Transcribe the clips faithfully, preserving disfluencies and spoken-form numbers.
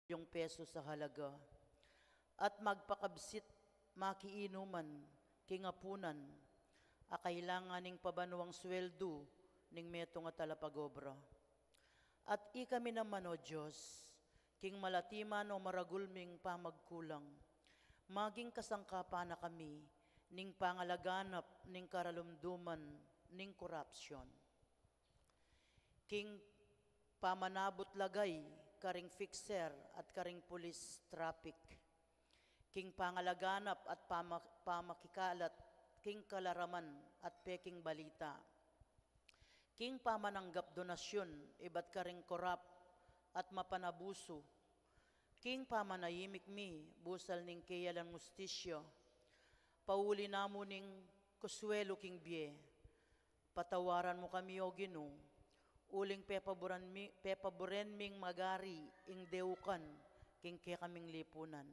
milyong pesos a halaga, at magpakabsit makiinuman king apunan a kailangan ning pabanuang sweldu ning metung a talapagobra. At ikami naman, O Dios, king malatiman o maragul ming pamagkulang, maging kasangkapan na kami ning pangalaganap ning karalumduman ning korapsyon, king pamanabut lagay karing fixer at karing pulis traffic, king pangalaganap at pama-, pamakikalat king kalaraman at peking balita, king pamananggap donasyun ibat karing korap at mapanabusu, king pamanahimik mi busal ning keya lang hustisya. Pauli na mu ning kuswelu king bie. Patawaran mu kami, O Ginu, uling pepaburan mi, pepaburen ming magari ing deukan king kekaming lipunan.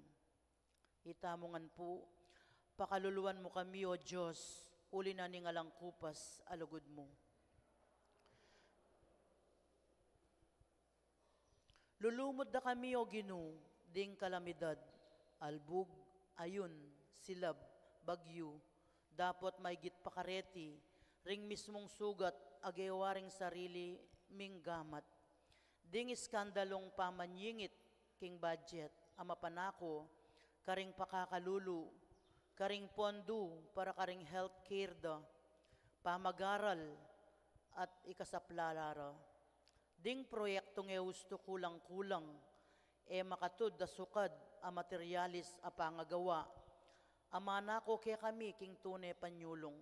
Ita mu ngan pu, pakaluluan mu kami, O Dios, uli na ning alang kupas a lugud mu. Lulumud da kami, O Ginu, ding kalamidad, albug, ayun, silab, bagyu, dapot maigit pa kareti, ring mismung sugat a gewa ring sarili ming gamat. Ding iskandalung pamanyingit king budget a mapanako karing pakakalulu, karing pondu para karing healthcare da, pamagaral at ikasaplala ra. Ding proyektung e ustu kulang-kulang, e makatud a sukad a materyalis a pangagawa, a manako kekami king tune panyulung.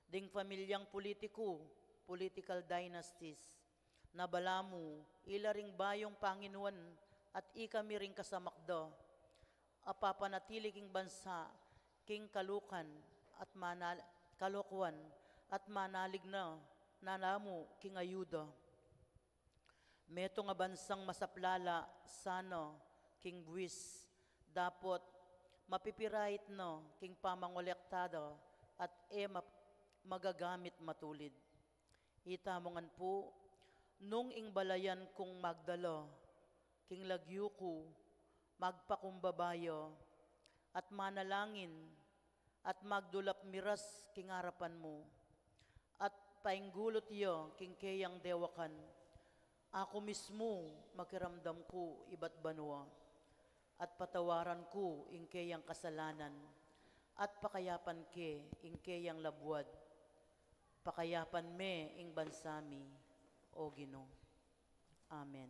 Ding pamilyang pulitiku, political dynasties, na balamu, ila ring bayung panginuan at ikami ring kasamak da, a papanatili king bansa, king kalukan at manal-, kalokuan at manalig na, na namu king ayuda. Metung a bansang masaplala sana king buis, dapot mapipirait na king pamangolekta da at e map-, magagamit matulid. Ita mu ngan pu, nung ing balayan kung magdala king lagyu ku, magpakumbaba ya, at manalangin, at magdulap miras king arapan mu, at painggulut ya king keyang dewakan. Aku mismu makiramdam ku ibat banua, at patawaran ku ing keyang kasalanan, at pakayapan ke ing keyang labuad. Pakayapan me ing bansa mi, O Ginu. Amen.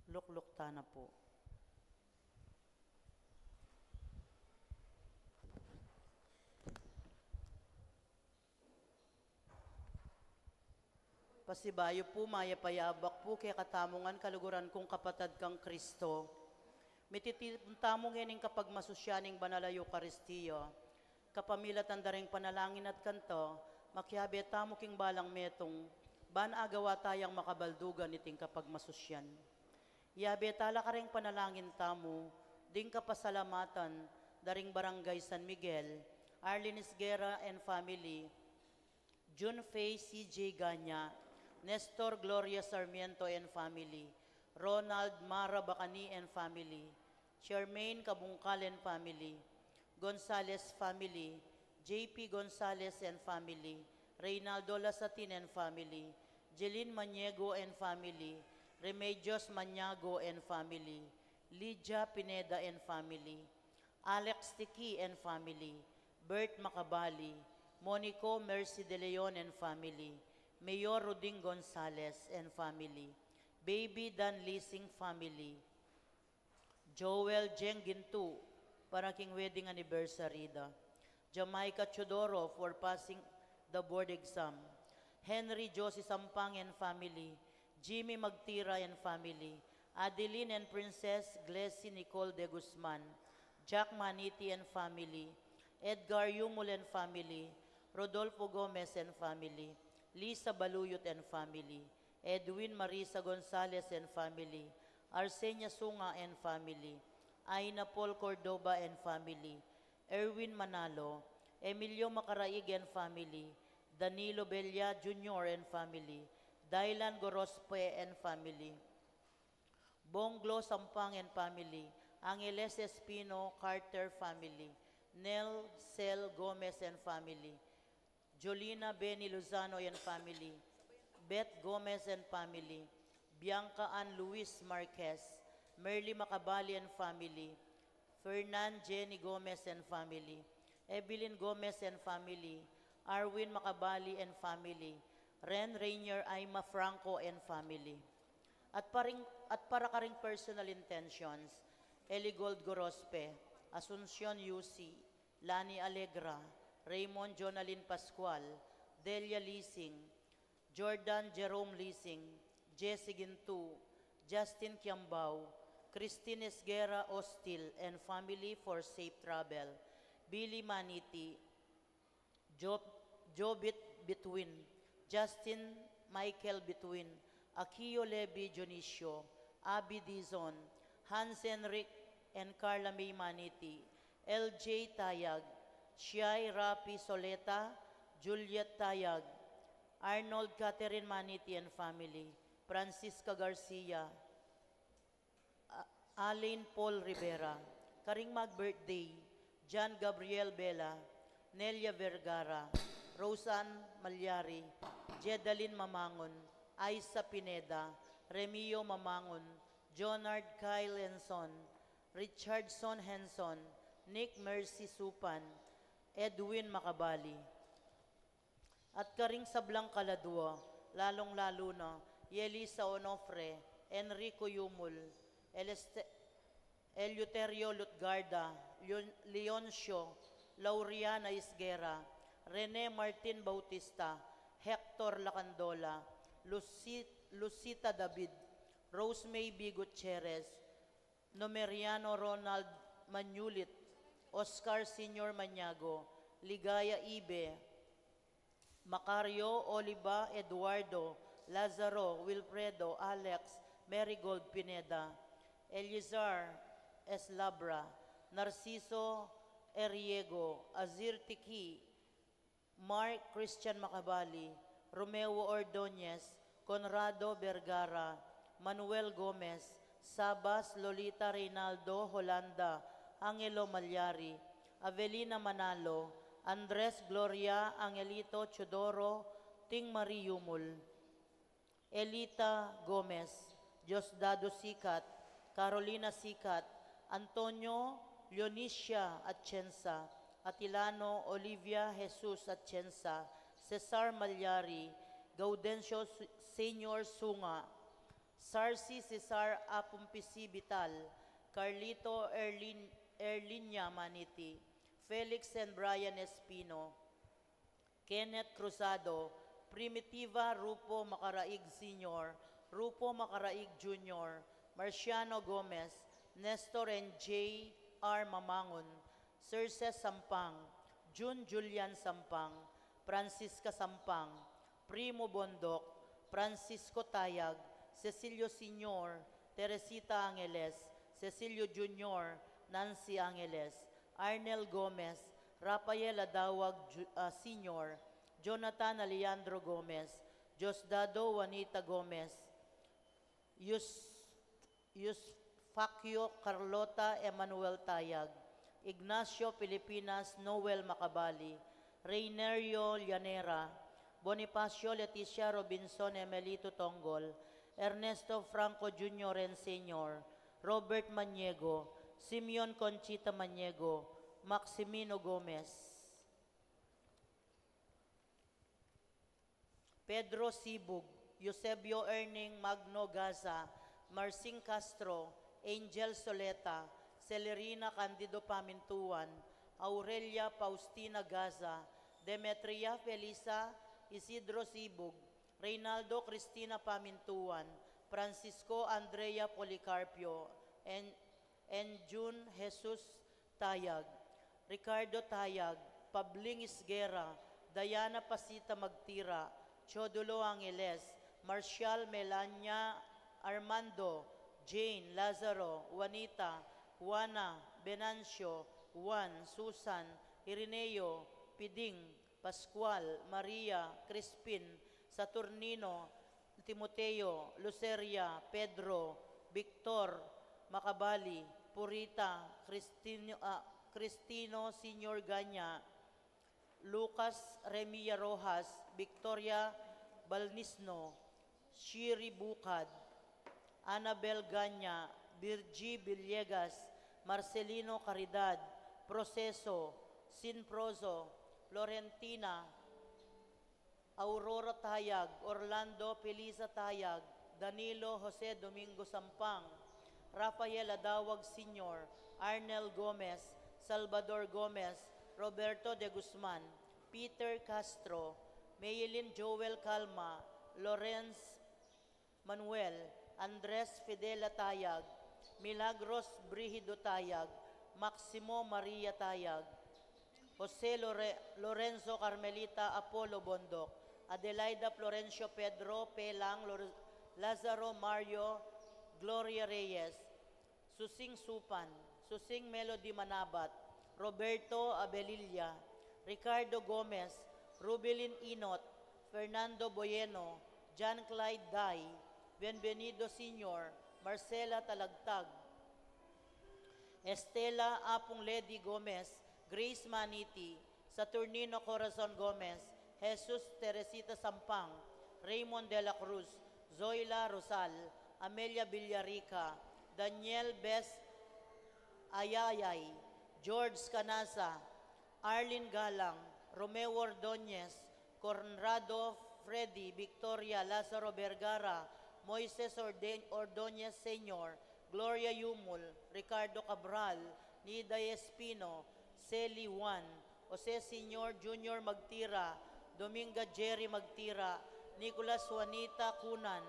Lukluk tana pu. Pasibayu pu, mayap a yabak pu kekatamu ngan, kaluguran kung kapatad kang Kristo. Mititipun tamu ngening kapagmasusyan ning Banal a Eukaristia. Kapamilatan da ring panalangin at kanta, makiabe tamu king balang metung, ban agawa tayang makabaldugan iting kapagmasusyan. Yabe tala karing panalangin tamu, ding kapasalamatan da ring Barangay San Miguel, Arlene Esguerra and family, Jun Fei C J Ganya, Nestor Gloria Sarmiento and family, Ronald Mara Bacani and family, Charmaine Cabungcal and family, Gonzales family, J P Gonzales and family, Reynaldo Lasatin and family, Jeline Maniego and family, Remedios Maniago and family, Lydia Pineda and family, Alex Tiki and family, Bert Macabali, Monico Mercy De Leon and family, Mayor Ruding Gonzales and family, Baby Dan Lising family, Joel Jeng Gintu, para king wedding anniversary da. Jamaica Teodoro for passing the board exam. Henry Josie Sampang and family, Jimmy Magtira and family, Adeline and Princess Glecy Nicole De Guzman, Jack Maniti and family, Edgar Yumul and family, Rodolfo Gomez and family, Lisa Baluyot and family, Edwin Marisa Gonzales and family, Arsenia Sunga and family, Aina Paul Cordova and family, Erwin Manalo, Emilio Macaraig and family, Danilo Bella Junior and family, Dylan Gorospe and family, Bonglo Sampang and family, Angeles Espino Carter family, Nel Cel Gomez and family, Jolina Benny Lozano and family, Beth Gomez and family, Bianca Ann Luis Marquez, Merly Macabali and family, Fernan Jenny Gomez and family, Evelyn Gomez and family, Arwin Macabali and family, Ren Rainier Aima Franco and family. At paring, at para karing personal intentions, Eligold Gorospe, Asuncion Yusi, Lani Alegra, Raymond Jonalyn Pascual, Delia Lising, Jordan Jerome Lising, Jesse Gintu, Justin Kiambao, Christine Esguerra Ostil and family for safe travel, Billy Maniti, Job, Jobit Bitwin, Justin Michael Bitwin, Akio Levi Dionisio, Abby Dizon, Hans Henrik and Carla May Maniti, L J Tayag, Shiai Rapi Soleta, Juliet Tayag, Arnold Catherine Maniti and family, Francisca Garcia, A-, Alain Paul Rivera, karing mag-birthday, John Gabriel Bela, Nelia Vergara, Roseanne Malyari, Jedalyn Mamangon, Aisa Pineda, Remio Mamangon, Jonard Kyle Henson, Richardson Henson, Nick Mercy Supan, Edwin Macabali. At karing sablang kaladua, lalung-lalu na, Yelisa Onofre, Enrico Yumul, Eleste-, Eleuterio Lutgarda, Leon-, Leoncio, Lauriana Isguera, Rene Martin Bautista, Hector Lacandola, Luci-, Lucita David, Rose May B. Gutierrez, Nomeriano Ronald Manulit, Oscar Senior Maniago, Ligaya Ibe, Macario, Oliva, Eduardo, Lazaro, Wilfredo, Alex, Marigold Pineda, Eleazar Eslabra, Narciso Eriego, Azir Tiki, Mark Christian Macabali, Romeo Ordonez, Conrado Vergara, Manuel Gomez, Sabas, Lolita Reynaldo Holanda, Angelo Malyari, Avelina Manalo, Andres Gloria, Angelito Teodoro, Ting Marie Yumul, Elita Gomez, Diosdado Sikat, Carolina Sikat, Antonio Leonicia Atienza, Atilano Olivia Jesus Atienza, Cesar Malyari, Gaudencio Su-, Senior Sunga, Sarsi Cesar Apumpisi Vital, Carlito Erlin-, Erlinia Maniti, Felix and Brian Espino, Kenneth Cruzado, Primitiva Rufo Macaraig Senior, Rufo Macaraig Junior, Marciano Gomez, Nestor and J R Mamangon, Circe Sampang, Jun Julian Sampang, Francisca Sampang, Primo Bondoc, Francisco Tayag, Cecilio Senior, Teresita Angeles, Cecilio Junior, Nancy Angeles, Arnel Gomez, Rafael Adawag Ju-, ah, Senior, Jonathan Alejandro Gomez, Diosdado Juanita Gomez, Yus-, Yusfakio Carlota Emmanuel Tayag, Ignacio Filipinas Noel Macabali, Reynerio Llanera, Bonifacio Leticia Robinson Emelito Tonggol, Ernesto Franco Junior and Senior, Robert Maniego, Simeon Conchita Maniego, Maximino Gomez. Pedro Sibug, Eusebio Erning Magno Gaza, Marcin Castro, Angel Soleta, Celerina Candido Pamintuan, Aurelia Faustina Gaza, Demetria Felisa Isidro Sibug, Reynaldo Cristina Pamintuan, Francisco Andrea Policarpio, and, and June Jesus Tayag, Ricardo Tayag, Pabling Isguera, Diana Pasita Magtira, Chodulo Angeles, Marcial Melania, Armando, Jane, Lazaro, Juanita, Juana, Venancio, Juan, Susan, Irineo, Piding, Pascual, Maria, Crispin, Saturnino, Timoteo, Luceria, Pedro, Victor, Macabali, Purita, Cristino, ah, Cristino Senior Ganya, Lucas Remilla Rojas, Victoria Balnisno, Shiri Bukad, Annabel Ganya, Virgie Villegas, Marcelino Caridad, Proceso, Sin Prozo, Florentina, Aurora Tayag, Orlando Felisa Tayag, Danilo Jose Domingo Sampang, Rafael Adawag Senior, Arnel Gomez, Salvador Gomez, Roberto de Guzman, Peter Castro, Maylin Joel Calma, Lorenz Manuel, Andres Fidela Tayag, Milagros Brigido Tayag, Maximo Maria Tayag, Jose Lore-, Lorenzo Carmelita Apollo Bondoc, Adelaida Florencio Pedro Pelang, Lor-, Lazaro Mario Gloria Reyes, Susing Supan, Susing Melody Manabat, Roberto Abelilla, Ricardo Gomez, Rubilin Inot, Fernando Boyeno, John Clyde Day, Bienvenido Senior, Marcela Talagtag, Estela Apung Lady Gomez, Grace Maniti, Saturnino Corazon Gomez, Jesus Teresita Sampang, Raymond de la Cruz, Zoila Rosal, Amelia Villarica, Daniel Bes Ayayay, George Canaza, Arlene Galang, Romeo Ordonez, Conrado Freddy, Victoria Lazaro Vergara, Moises Orde-, Ordonez Senior, Gloria Yumul, Ricardo Cabral, Nida Espino, Sally Juan, Jose Senior Junior Magtira, Dominga Jerry Magtira, Nicolas Juanita Cunan,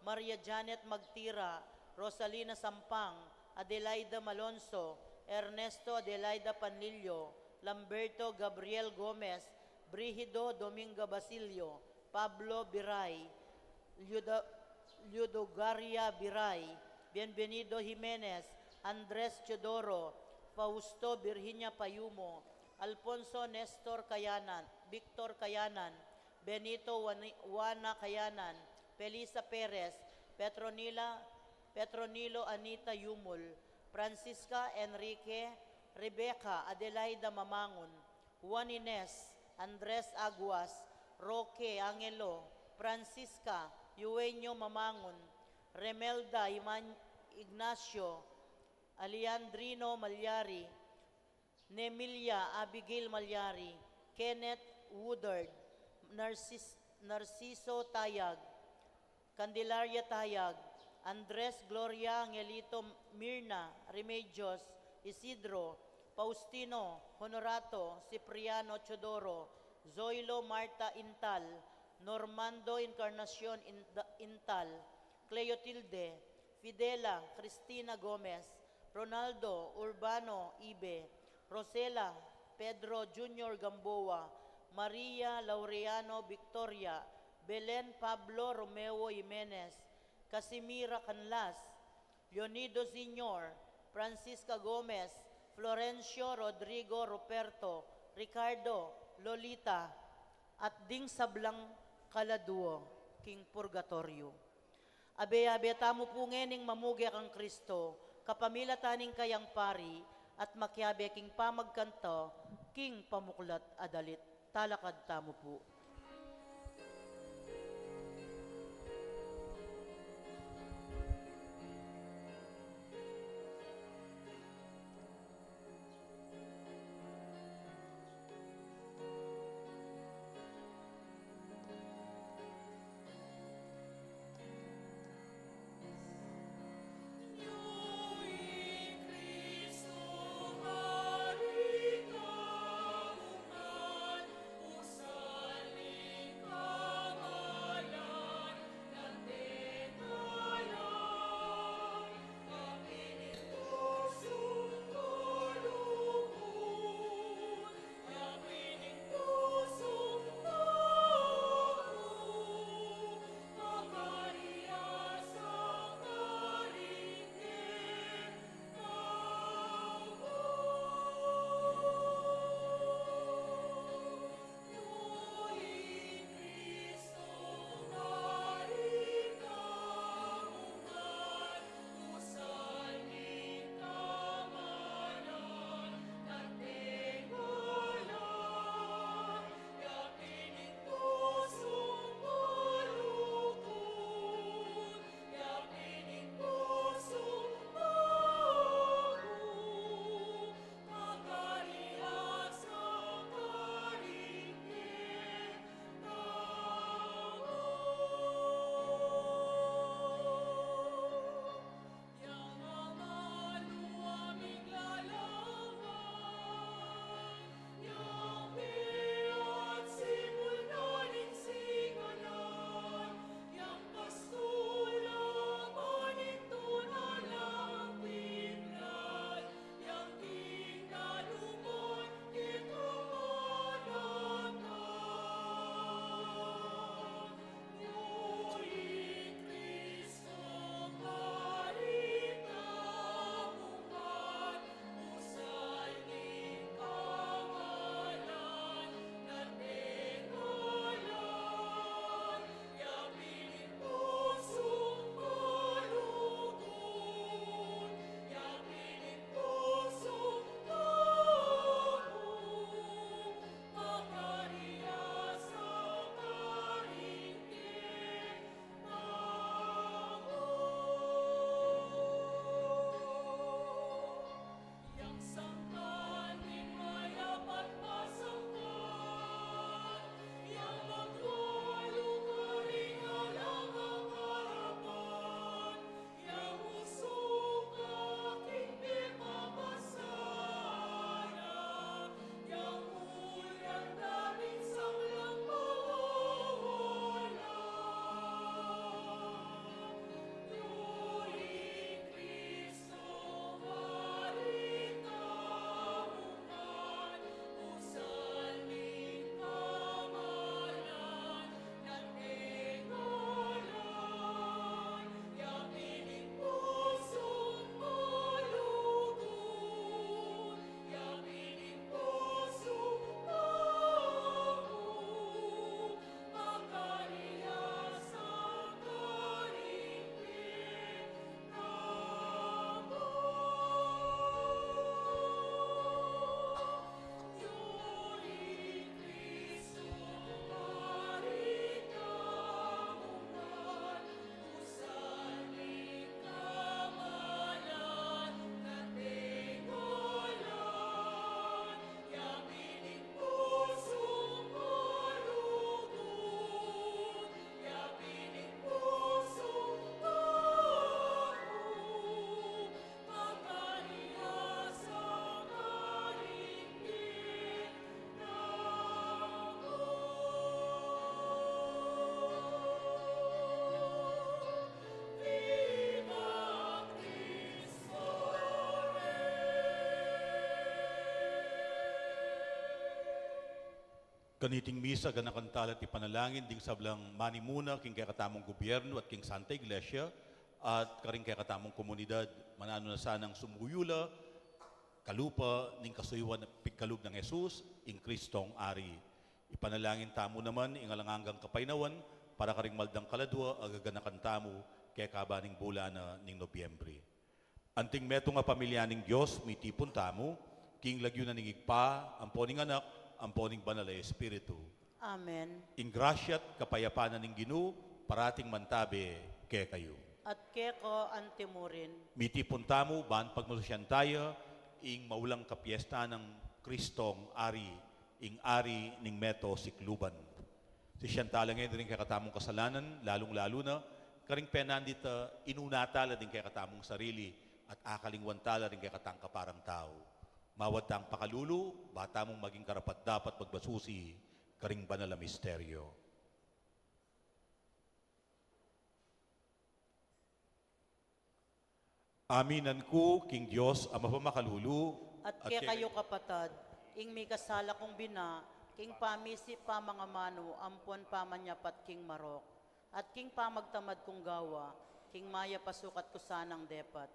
Maria Janet Magtira, Rosalina Sampang, Adelaida Malonzo, Ernesto Adelaida Panlilio, Lamberto Gabriel Gomez, Brigido Dominga Basilio, Pablo Biray, Liuda-, Liudogaria Biray, Bienvenido Jimenez, Andres Teodoro, Fausto Virginia Payumo, Alfonso Nestor Kayanan, Victor Kayanan, Benito Wani-, Juana Kayanan, Felisa Perez, Petronila, Petronilo Anita Yumul, Francisca Enrique, Rebecca Adelaida Mamangun, Juan Ines, Andres Aguas, Roque Angelo, Francisca Eugenio Mamangun, Remelda Iman-, Ignacio, Alejandrino Malyari, Nemilia Abigail Malyari, Kenneth Woodard, Narcis-, Narciso Tayag, Candelaria Tayag, Andres Gloria Angelito, Mirna Remedios, Isidro, Faustino Honorato, Cipriano Teodoro, Zoilo Marta Intal, Normando Encarnacion Inda-, Intal, Cleotilde, Fidela Cristina Gomez, Ronaldo Urbano Ibe, Rosela Pedro Junior Gamboa, Maria Laureano Victoria, Belen Pablo Romeo Jimenez, Casimira Canlas, Leonido Senior, Francisca Gomez, Florencio Rodrigo Ruperto, Ricardo, Lolita, at ding sablang kaladua king purgatoryo. Abe-abe tamu pu ngening mamuge kang Kristo, kapamilatan ning kayang pari, at makiabe king pamagkanta king pamuklat a dalit. Talakad tamu pu. Kaniting misa, ganakan tala at ipanalangin ding sablang manimuna king kekatamung gobyernu at king Santa Iglesia at karing kekatamung komunidad. Mananu na sanang sumuyu la kalupa ning kasuyuan a pigkalub nang Jesus, ing Kristong Ari. Ipanalangin tamu naman ing alang anggang kapaynawan para karing mal dang kaladua a gaganakan tamu kekaba ning bulan na ning Nobyembre. Anting metung a pamilya ning Dios, mitipun tamu king lagyu na ning Ibpa, ampo ning Anak, ampo ning Banal a Espiritu. Amen. Ing grasya at kapayapan na ning Ginu parating mantabe kekayu. At keka antimurin. Mitipun tamu ban pagmasusyan taya ing maulang kapiesta nang Kristong Ari, ing Ari ning meto sikluban. Sisian tala ngeni ring kekatamung kasalanan, lalung-lalu na karing penandit a inuna tala ding kekatamung sarili at akalingwan tala ring kekatang kaparang tau. Mawad tang pakalulu, ba tamung maging karapat-dapat magmasusi karing banal a misteryo. Aminan ku king Dios a mapamakalulu. At kekayu, kapatad, ing mikasala kung bina, king pamisip, pamangamanu, ampon pamanyapat king marok, at king pamagtamad kung gawa, king mayap a sukat ku sanang depat.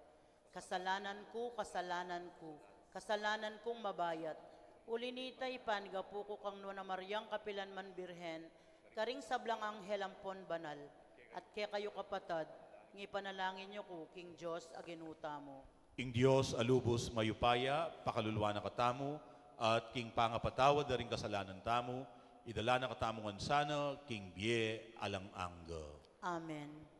Kasalanan ku, kasalanan ku, kasalanan kung mabayat. Uli nita, ipanigapu ku kang Nuan a Mariang kapilan man Birhen, karing sablang anghel ampon banal, at kekayu, kapatad, ing ipanalangin yu ku king Dios a Ginu tamu. Ing Dios a lubus mayupaya pakaluluan na katamu, at king pangapatawad da ring kasalanan tamu, idala na katamu ngan sana king bie alang angga. Amen.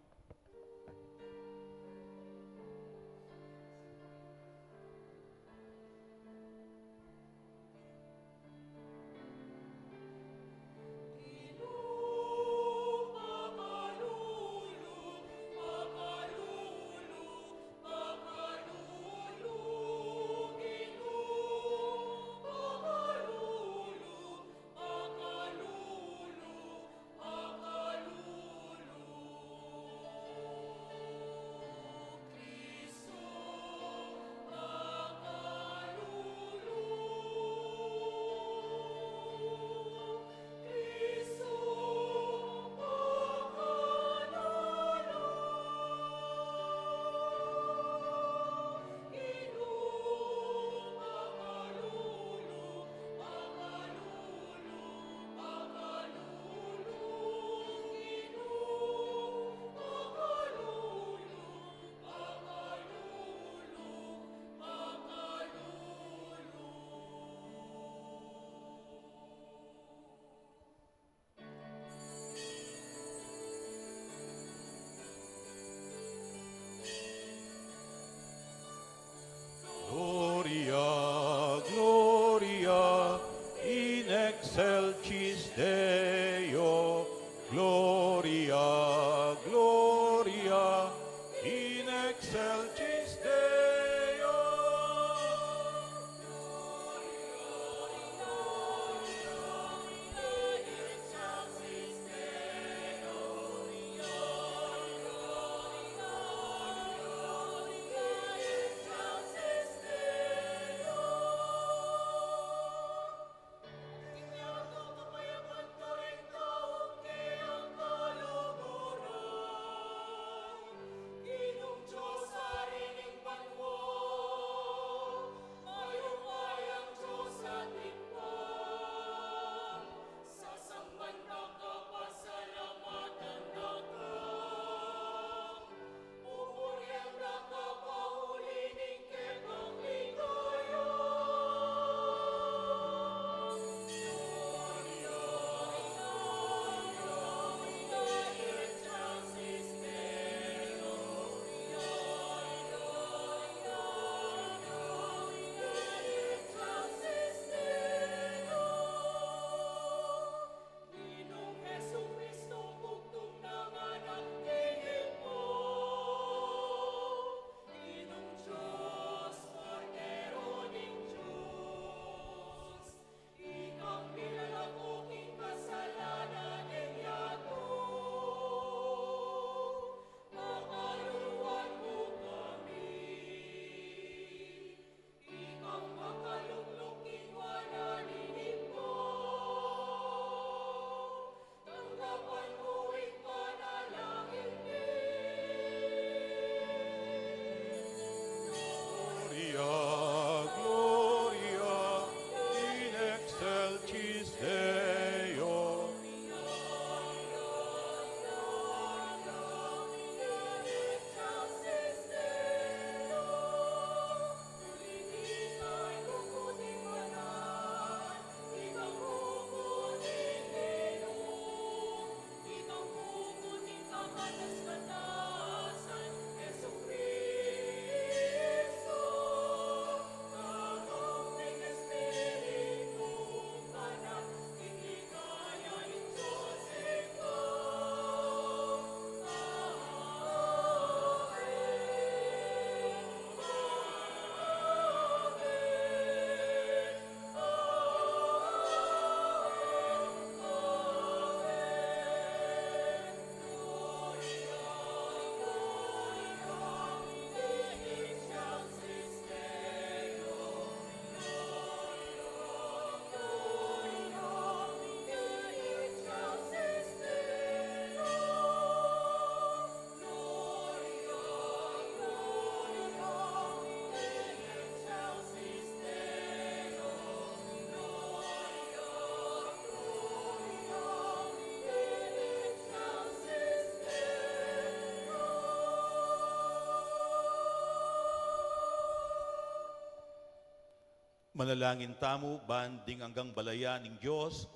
Manalangin tamu ban ding anggang balayan ning Dios,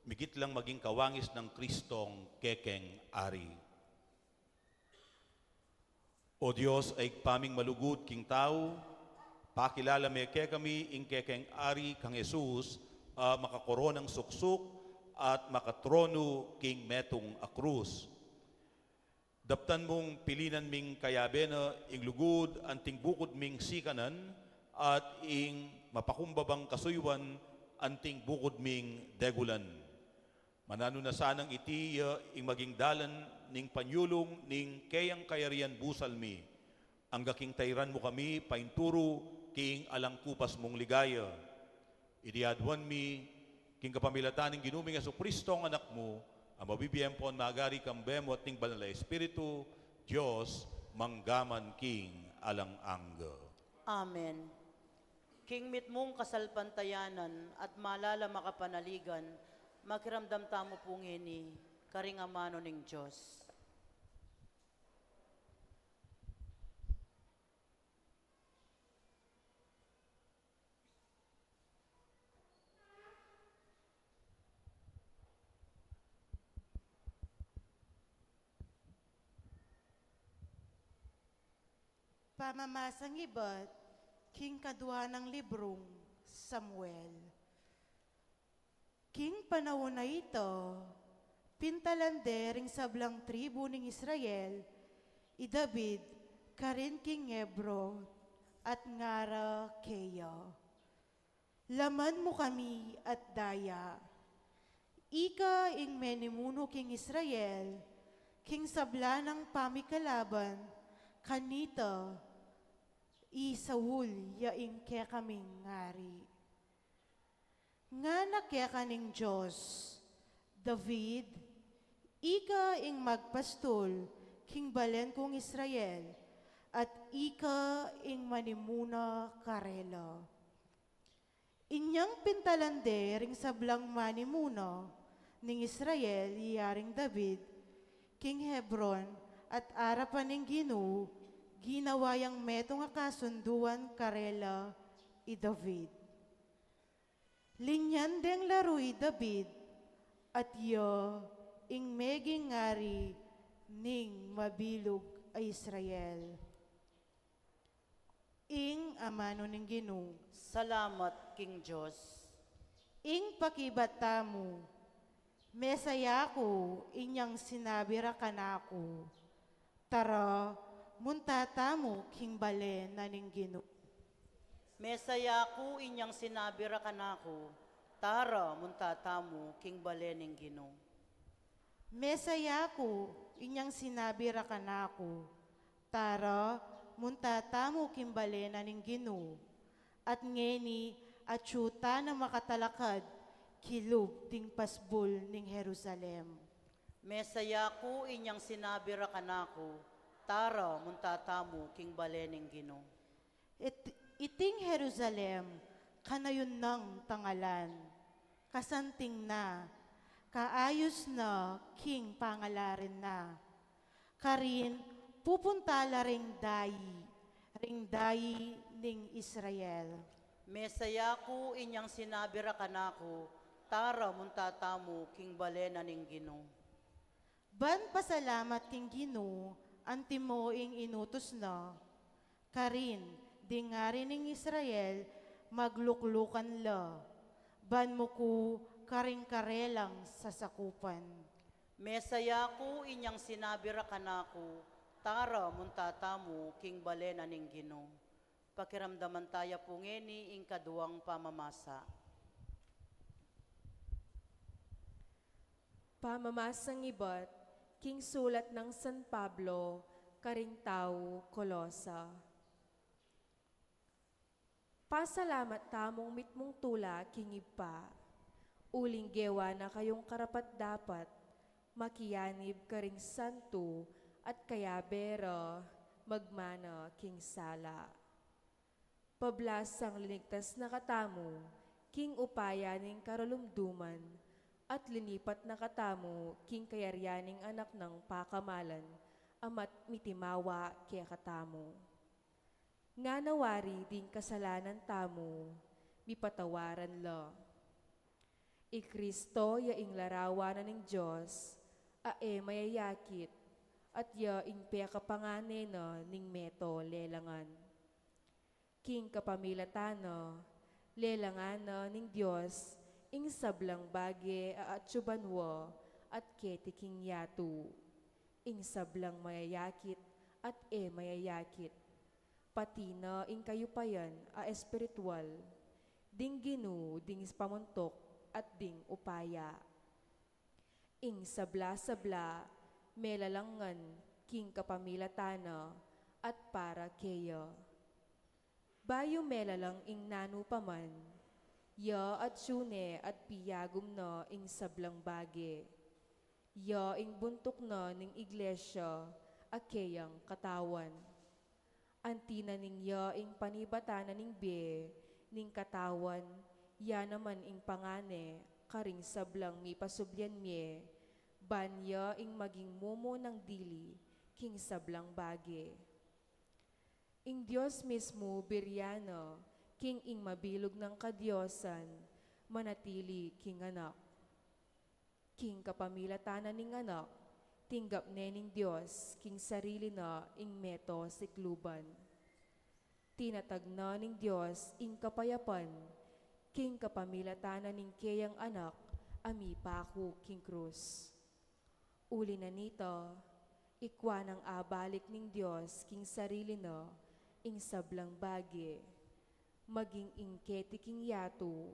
migit lang maging kawangis nang Kristong kekeng Ari. O Dios, a Ibpa ming malugud king tau, pakilala me kekami ing kekeng Ari kang Jesus, a makakoronang suksuk at makatronu king metung a krus. Daptan mung pilinan ming kayabe na ing lugud anting bukud ming sikanan at ing mapakumbabang kasuyuan anting bukud ming degulan. Mananu na sanang iti ya ing maging dalan ning panyulung ning keyang kayarian busal mi, angga king tairan mu kami painturu king alang kupas mung ligaya. Iti aduan mi king kapamilatan ning Ginu ming Jesucristo a Anak mu, a mabibie ampon magari kambe mu at ning Banal a Espiritu, Dios, mangga man king alang angga. Amen. King mitmung kasalpantayanan at malalam a kapanaligan, makiramdam tamu pu ngeni karing amanu ning Dios. Pamamasang ibat king kadua nang librung Samuel. King panaun a ita, pintalan de ring sablang tribu ning Israel i David karin king Hebron, at ngara keya, "Laman mu kami at daya. Ika ing menimunu king Israel, king sabla nang pamikalaban kanita i Saul ya ing kekaming ari." Ngana keka ning Dios, "David, ika ing magpastul king balen kung Israel, at ika ing manimuna karela." Inyang pintalan de ring sablang manimuna ning Israel i Aring David king Hebron, at arapan ning Ginu, ginawa yang metung a kasunduan karela i David. Linyan deng laru i David, at ya ing meging ari ning mabilug a Israel. Ing amanu ning Ginu. Salamat king Dios. Ing pakibat tamu, "Mesaya ku," inyang sinabi ra kanaku, "Tara, munta tamu king bale na ning Ginu." Mesaya ku, inyang sinabi ra kanaku, "Tara, munta tamu king bale ning Ginu." Mesaya ku, inyang sinabi ra kanaku, "Tara, munta tamu king bale na ning Ginu." At ngeni, atyu tana makatalakad kilub ding pasbul ning Jerusalem. Mesaya ku, inyang sinabi ra kanaku, "Tara, munta tamu king bale ning Ginu." It-, iting Jerusalem, kanayun nang tangalan, kasanting na, kaayus na king pangalarin na. Karin, pupunta la ring dayi, ring dayi ning Israel. Mesaya ku, inyang sinabi ra kanaku, "Tara, munta tamu king bale na ning Ginu." Ban pasalamat king Ginu, antimo ing inutus na. Karin, ding ari ning Israel, magluklukan la, ban muku karing karelang sasakupan. Mesaya ku, inyang sinabi ra kanaku, "Tara, munta tamu king bale na ning Ginu." Pakiramdaman taya pu ngeni ing kaduang pamamasa. Pamamasang ibat king sulat nang San Pablo karing tau Colosa. Pasalamat tamung mitmung tula king Ibpa, uling gewa na kayung karapat-dapat makianib karing santu at kayabe ra magmana king sala. Pablasang linigtas na katamu king upaya ning karalumduman, at linipat na katamu king kayarian ning Anak nang pakamalan, a mat-, mitimawa kekatamu. Ngana wari ding kasalanan tamu, mipatawaran la. I Kristo ya ing larawan na ning Dios a e mayayakit, at ya ing pekapangane na ning meto lelangan. King kapamilatan na, lelangan na ning Dios ing sablang bage a atyu banua at keti king yatu, ing sablang mayayakit at e mayayakit, pati na ing kayupayan a espiritual, ding Ginu ding pamuntuk at ding upaya. Ing sabla-sabla melalangan king kapamilatan na at para keya. Bayu melalang ing nanu pa man, ya atyu ne at piyagum na ing sablang bage. Ya ing buntuk na ning iglesia a keyang katawan. Anti na ning ya ing panibatan na ning bie ning katawan, ya naman ing pangane karing sablang mipasublian mie, ban ya ing maging mumu nang dili king sablang bage. Ing Dios mismu birian na king ing mabilug nang kadiosan manatili king Anak. King kapamilatan na ning Anak, tinggap ne ning Dios king sarili na ing meto sikluban. Tinatag na ning Dios ing kapayapan king kapamilatan na ning keyang Anak a mipaku king krus. Uli na nita, ikwa nang abalik ning Dios king sarili na ing sablang bage, maging ing keti king yatu,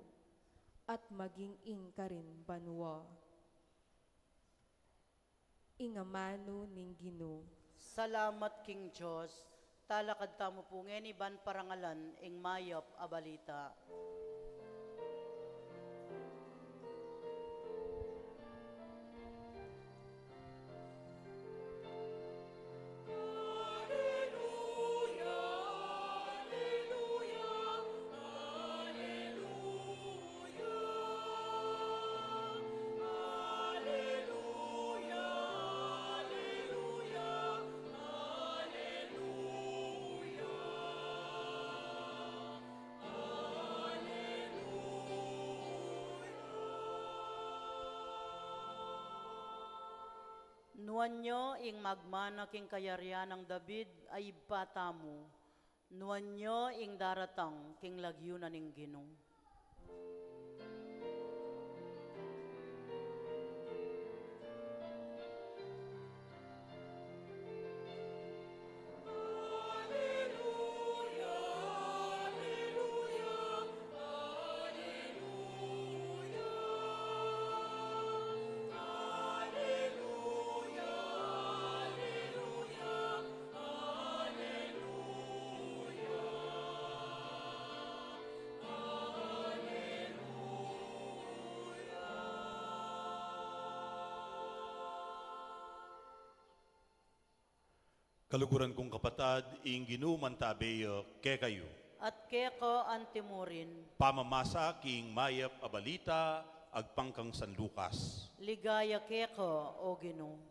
at maging ing karin banua. Ing amanu ning Ginu. Salamat king Dios. Talakad tamu pu ngeni ban parangalan ing mayap a balita. Nuan yo ing magmana king kayarian nang David a Ibpa tamu. Nuan yo ing daratang king lagyu na ning Ginu. Kaluguran kung kapatad, ing Ginu mantabe ya kekayu. At keka antimurin. Pamamasa king mayap a balita agpang kang San Lucas. Ligaya keka, O Ginu.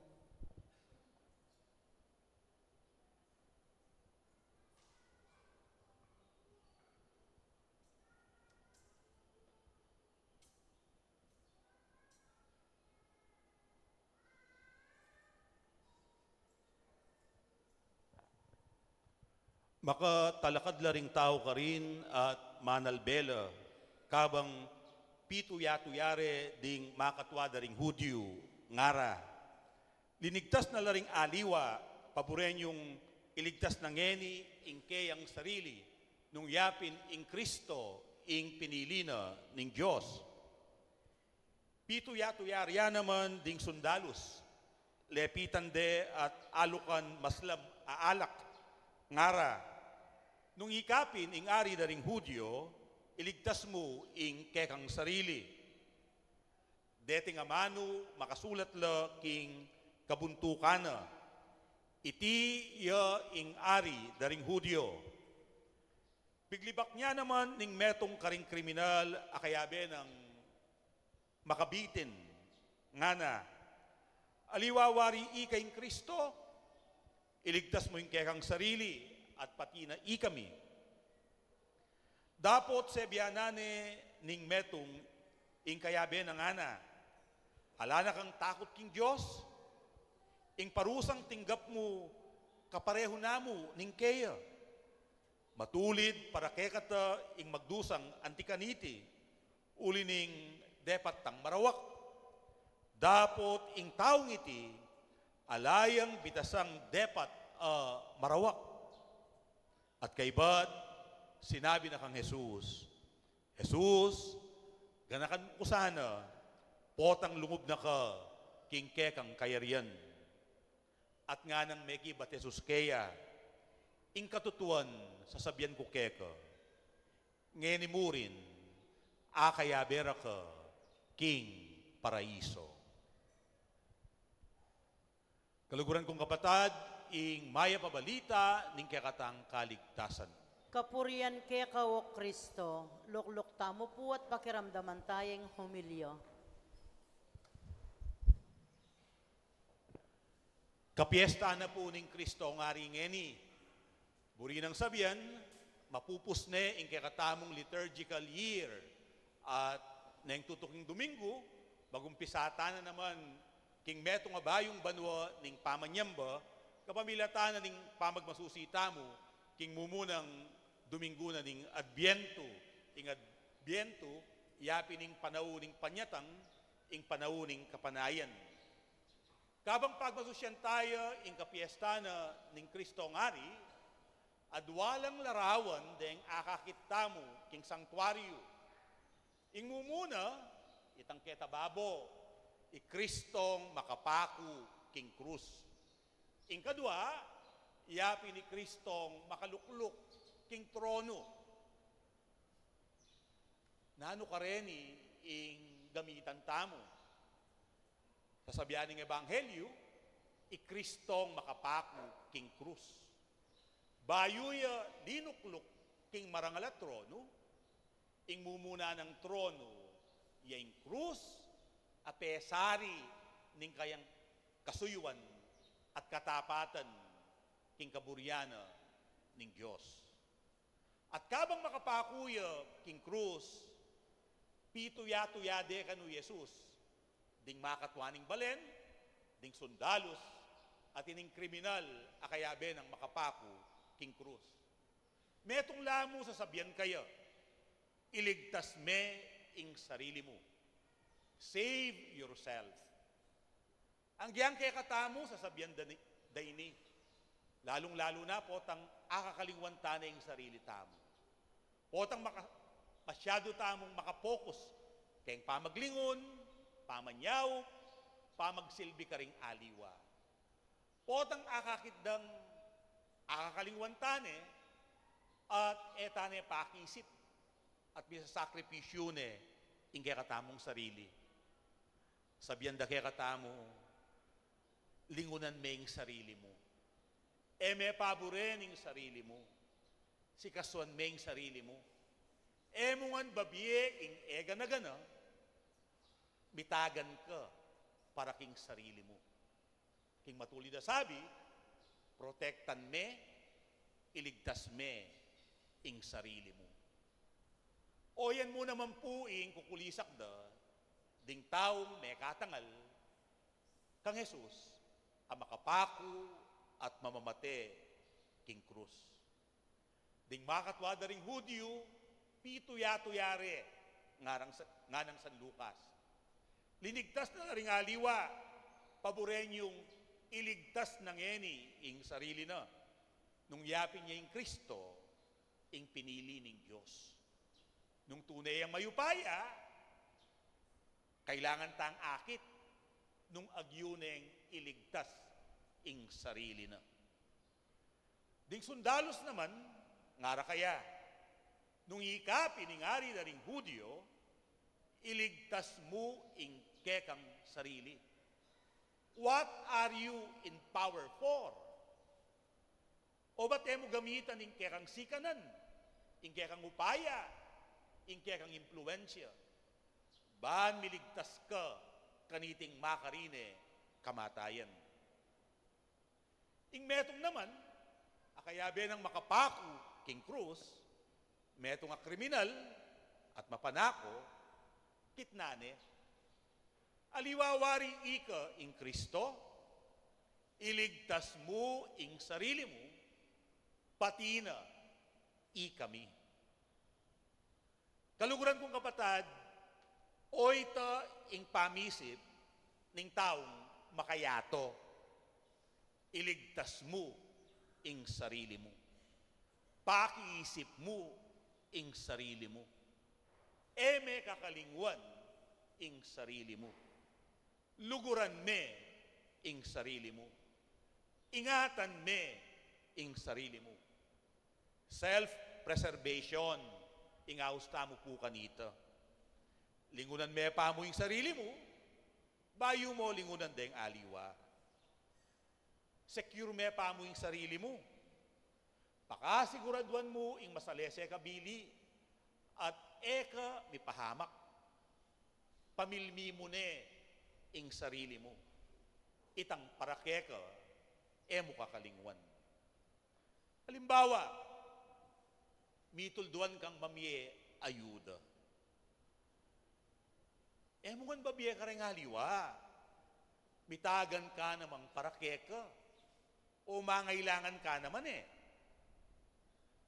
Makatalakad la ring tau karin at manalbe la, kabang pituya-tuya re ding makatua da ring Judio, ngara: Linigtas na la ring aliwa, paburen yung iligtas na ngeni ing keyang sarili, nung ya pin ing Kristo ing pinili na ning Dios. Pituya-tuya re ya naman ding sundalus, lepitan de at alukan maslam a alak, ngara: Nung ika pin ing ari da ring Judio, iligtas mu ing kekang sarili. Deting amanu makasulat la king kabuntukan na, "Iti ya ing ari da ring Judio." Piglibak ne naman ning metung karing kriminal a kayabe nang makabitin, ngana: "Aliwa wari ika ing Kristo, iligtas mu ing kekang sarili at pati na ikami." Dapot sebianan ne ning metung ing kayabe na ngana, ala na kang takut king Dios? Ing parusang tinggap mu kaparehu na mu ning keya. Matulid para kekata ing magdusang anti kaniti, uli ning depat tang marawak. Dapot ing taung iti ala yang bitasang depat a marawak. At kaybat sinabi na kang Jesus, "Jesus, ganakan mu ku sana, potang lungub na ka king kekang kayarian." At nganang mekibat Jesus keya, "Ing katutuan sasabian ku keka, ngeni mu rin akayabe ra ka king paraiso." Kaluguran kung kapatad, ing mayap a balita ning kekatang kaligtasan. Kapurian keka, O Kristo. Lukluk tamu pu at pakiramdaman taya ing homilya. Kapiesta na pu ning Kristong Ari ngeni. Buri nang sabian, mapupus ne ing kekatamung liturgical year, at neng tutuking Domingo, magumpisa ta na naman king metung a bayung banua ning pamanyamba, kapamilatan na ning pamagmasusi tamu king mumunang Domingo na ning Adbientu. Ing Adbientu, yapi ning panaun ning panyatang, ing panaun ning kapanayan. Kabang pagmasusian taya ing kapiesta na ning Kristong Ari, adwa lang larawan deng akakit tamu king sangtuaryu. Ing mumuna, itang keta babo, i Kristong makapaku king krus. Ing kadwa, yapi ni Kristong makalukluk king tronu. Nanu kareni ing gamitan tamu? Sasabian ning Ebanghelyu, i Kristong makapaku king krus. Bayu ya linukluk king marangal a tronu, ing mumuna nang tronu ya ing krus, a pesari ning kayang kasuyuan at katapatan king kaburian na ning Dios. At kabang makapaku ya king krus, pituya-tuya de kanu Jesus ding makatua ning balen, ding sundalus, at ining kriminal a kayabe nang makapaku king krus. Metung la mu sasabian kaya, "Iligtas me ing sarili mu." Save yourself. Agyang kekatamu sasabian da ni, da ini. Lalung-lalu na potang akakalingwan ta ne ing sarili tamu. Potang maka-, masyadu tamung makapokus keng pamaglingun, pamanyaup, pamagsilbi karing aliwa. Potang akakit dang akakalingwan ta ne, at e ta ne pakisip, at misasakripisyu ne ing kekatamung sarili. Sabian da kekatamu, lingunan me ing sarili mu. E me paburen ing sarili mu. Sikasuan me ing sarili mu. E mu ngan babie ing e gana-gana, mitagan ka para king sarili mu. King matulid a sabi, protektan me, iligtas me ing sarili mu. Oyan mu naman pu ing kukulisak da ding taung mekatangal kang Jesus a makapaku at mamamate king krus. Ding makatua da ring Judio, pituya-tuya re, ngarang sa-, nganang San Lucas. Linigtas na la ring aliwa, paburen yung iligtas na ngeni ing sarili na. Nung yapin ya ing Kristo, ing pinili ning Dios. Nung tune yang mayupaya, kailangan tang akit, nung agyu neng iligtas ing sarili na. Ding sundalus naman, ngara kaya, nung ika pin ing ari da ring Judio, iligtas mu ing kekang sarili. What are you in power for? O ba't e mu gamitan ing kekang sikanan, ing kekang upaya, ing kekang impluensya? Ban miligtas ka kaniting makarine kamatayan. Ing metung naman, a kayabe nang makapaku king krus, Metung a kriminal at mapanako, kitnan ne. Aliwa wari ika ing Kristo, iligtas mu ing sarili mu, pati na ikami. Kaluguran kung kapatad, oyta ing pamisip ning taung makayatu. Iligtas mu ing sarili mu. Pakiisip mu ing sarili mu. E me kakalingwan ing sarili mu. Luguran me ing sarili mu. Ingatan me ing sarili mu. Self-preservation ing aus tamu pu kanita. Lingunan me pa mu ing sarili mu, bayu mu lingunan deng aliwa. Secure me pa mu ing sarili mu. Pakasiguraduan mu ing masalese ka bili at e ka mipahamak. Pamilmi mu ne ing sarili mu. Itang para keka, e mu kakalingwan. Alimbawa, mitulduan kang mamie ayuda. E mu ngan babie kareng aliwa. Mitagan ka namang para keka. O mangailangan ka naman e.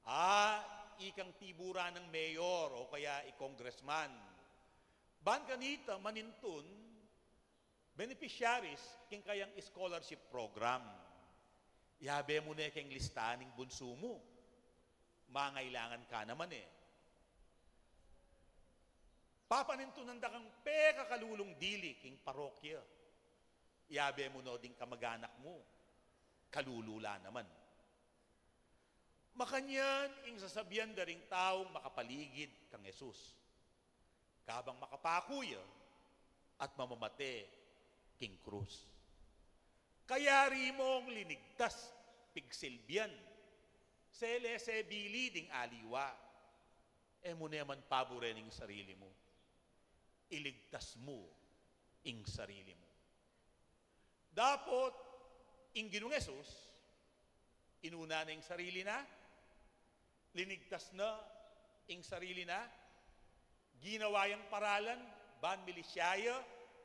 A, ikang tiburan nang mayor o kaya i congressman. Ban kanita manintun beneficiaries king kayang scholarship program. Yabe mu ne keng lista ning bunsu mu. Mangailangan ka naman e. Papanintunan da kang pekakalulung dili king parokya. Yabe mu no ding kamaganak mu. Kalulu la naman. Makanyan ing sasabian da ring taung makapaligid kang Jesus. Kabang makapaku ya at mamamate king krus. Kayari mung linigtas pigsilbian, salese bili ding aliwa. E mu ne man paburen ing sarili mu. Iligtas mu ing sarili mu. Dapot ing Ginung Jesus, inuna na ing sarili na, linigtas na ing sarili na, ginawa yang paralan ban milisya ya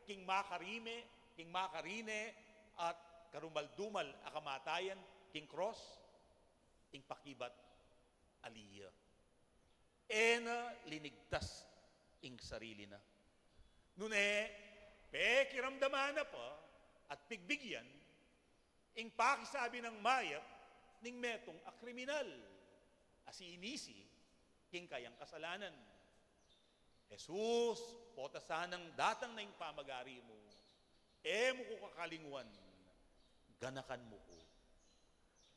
king makarime, king makarine at karumal-dumal a kamatayan king krus, ing pakibat ali ya. E na linigtas ing sarili na. Nune, pekiramdaman na pa at pigbigyan ing pakisabi nang mayap ning metung a kriminal a sinisi king kayang kasalanan. Jesus, pota sanang datang na ing pamagari mu, e mu ku kakalingwan, ganakan mu ku.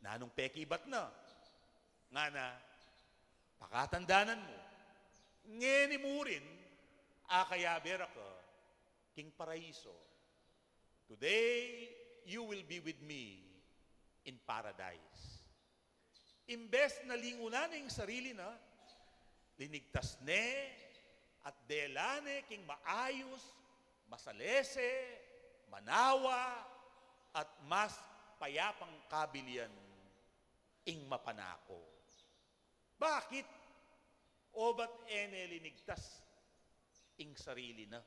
Nanung pekibat na? Ngana, pakatandanan mu, ngeni murin, akayabe ra ka king paraiso. Today, you will be with me in paradise. Imbes na lingunan ne ing sarili na, linigtas ne at dela ne king maayus, masalese, manawa, at mas payapang kabilian ing mapanako. Bakit? Obat e ne linigtas ing sarili na.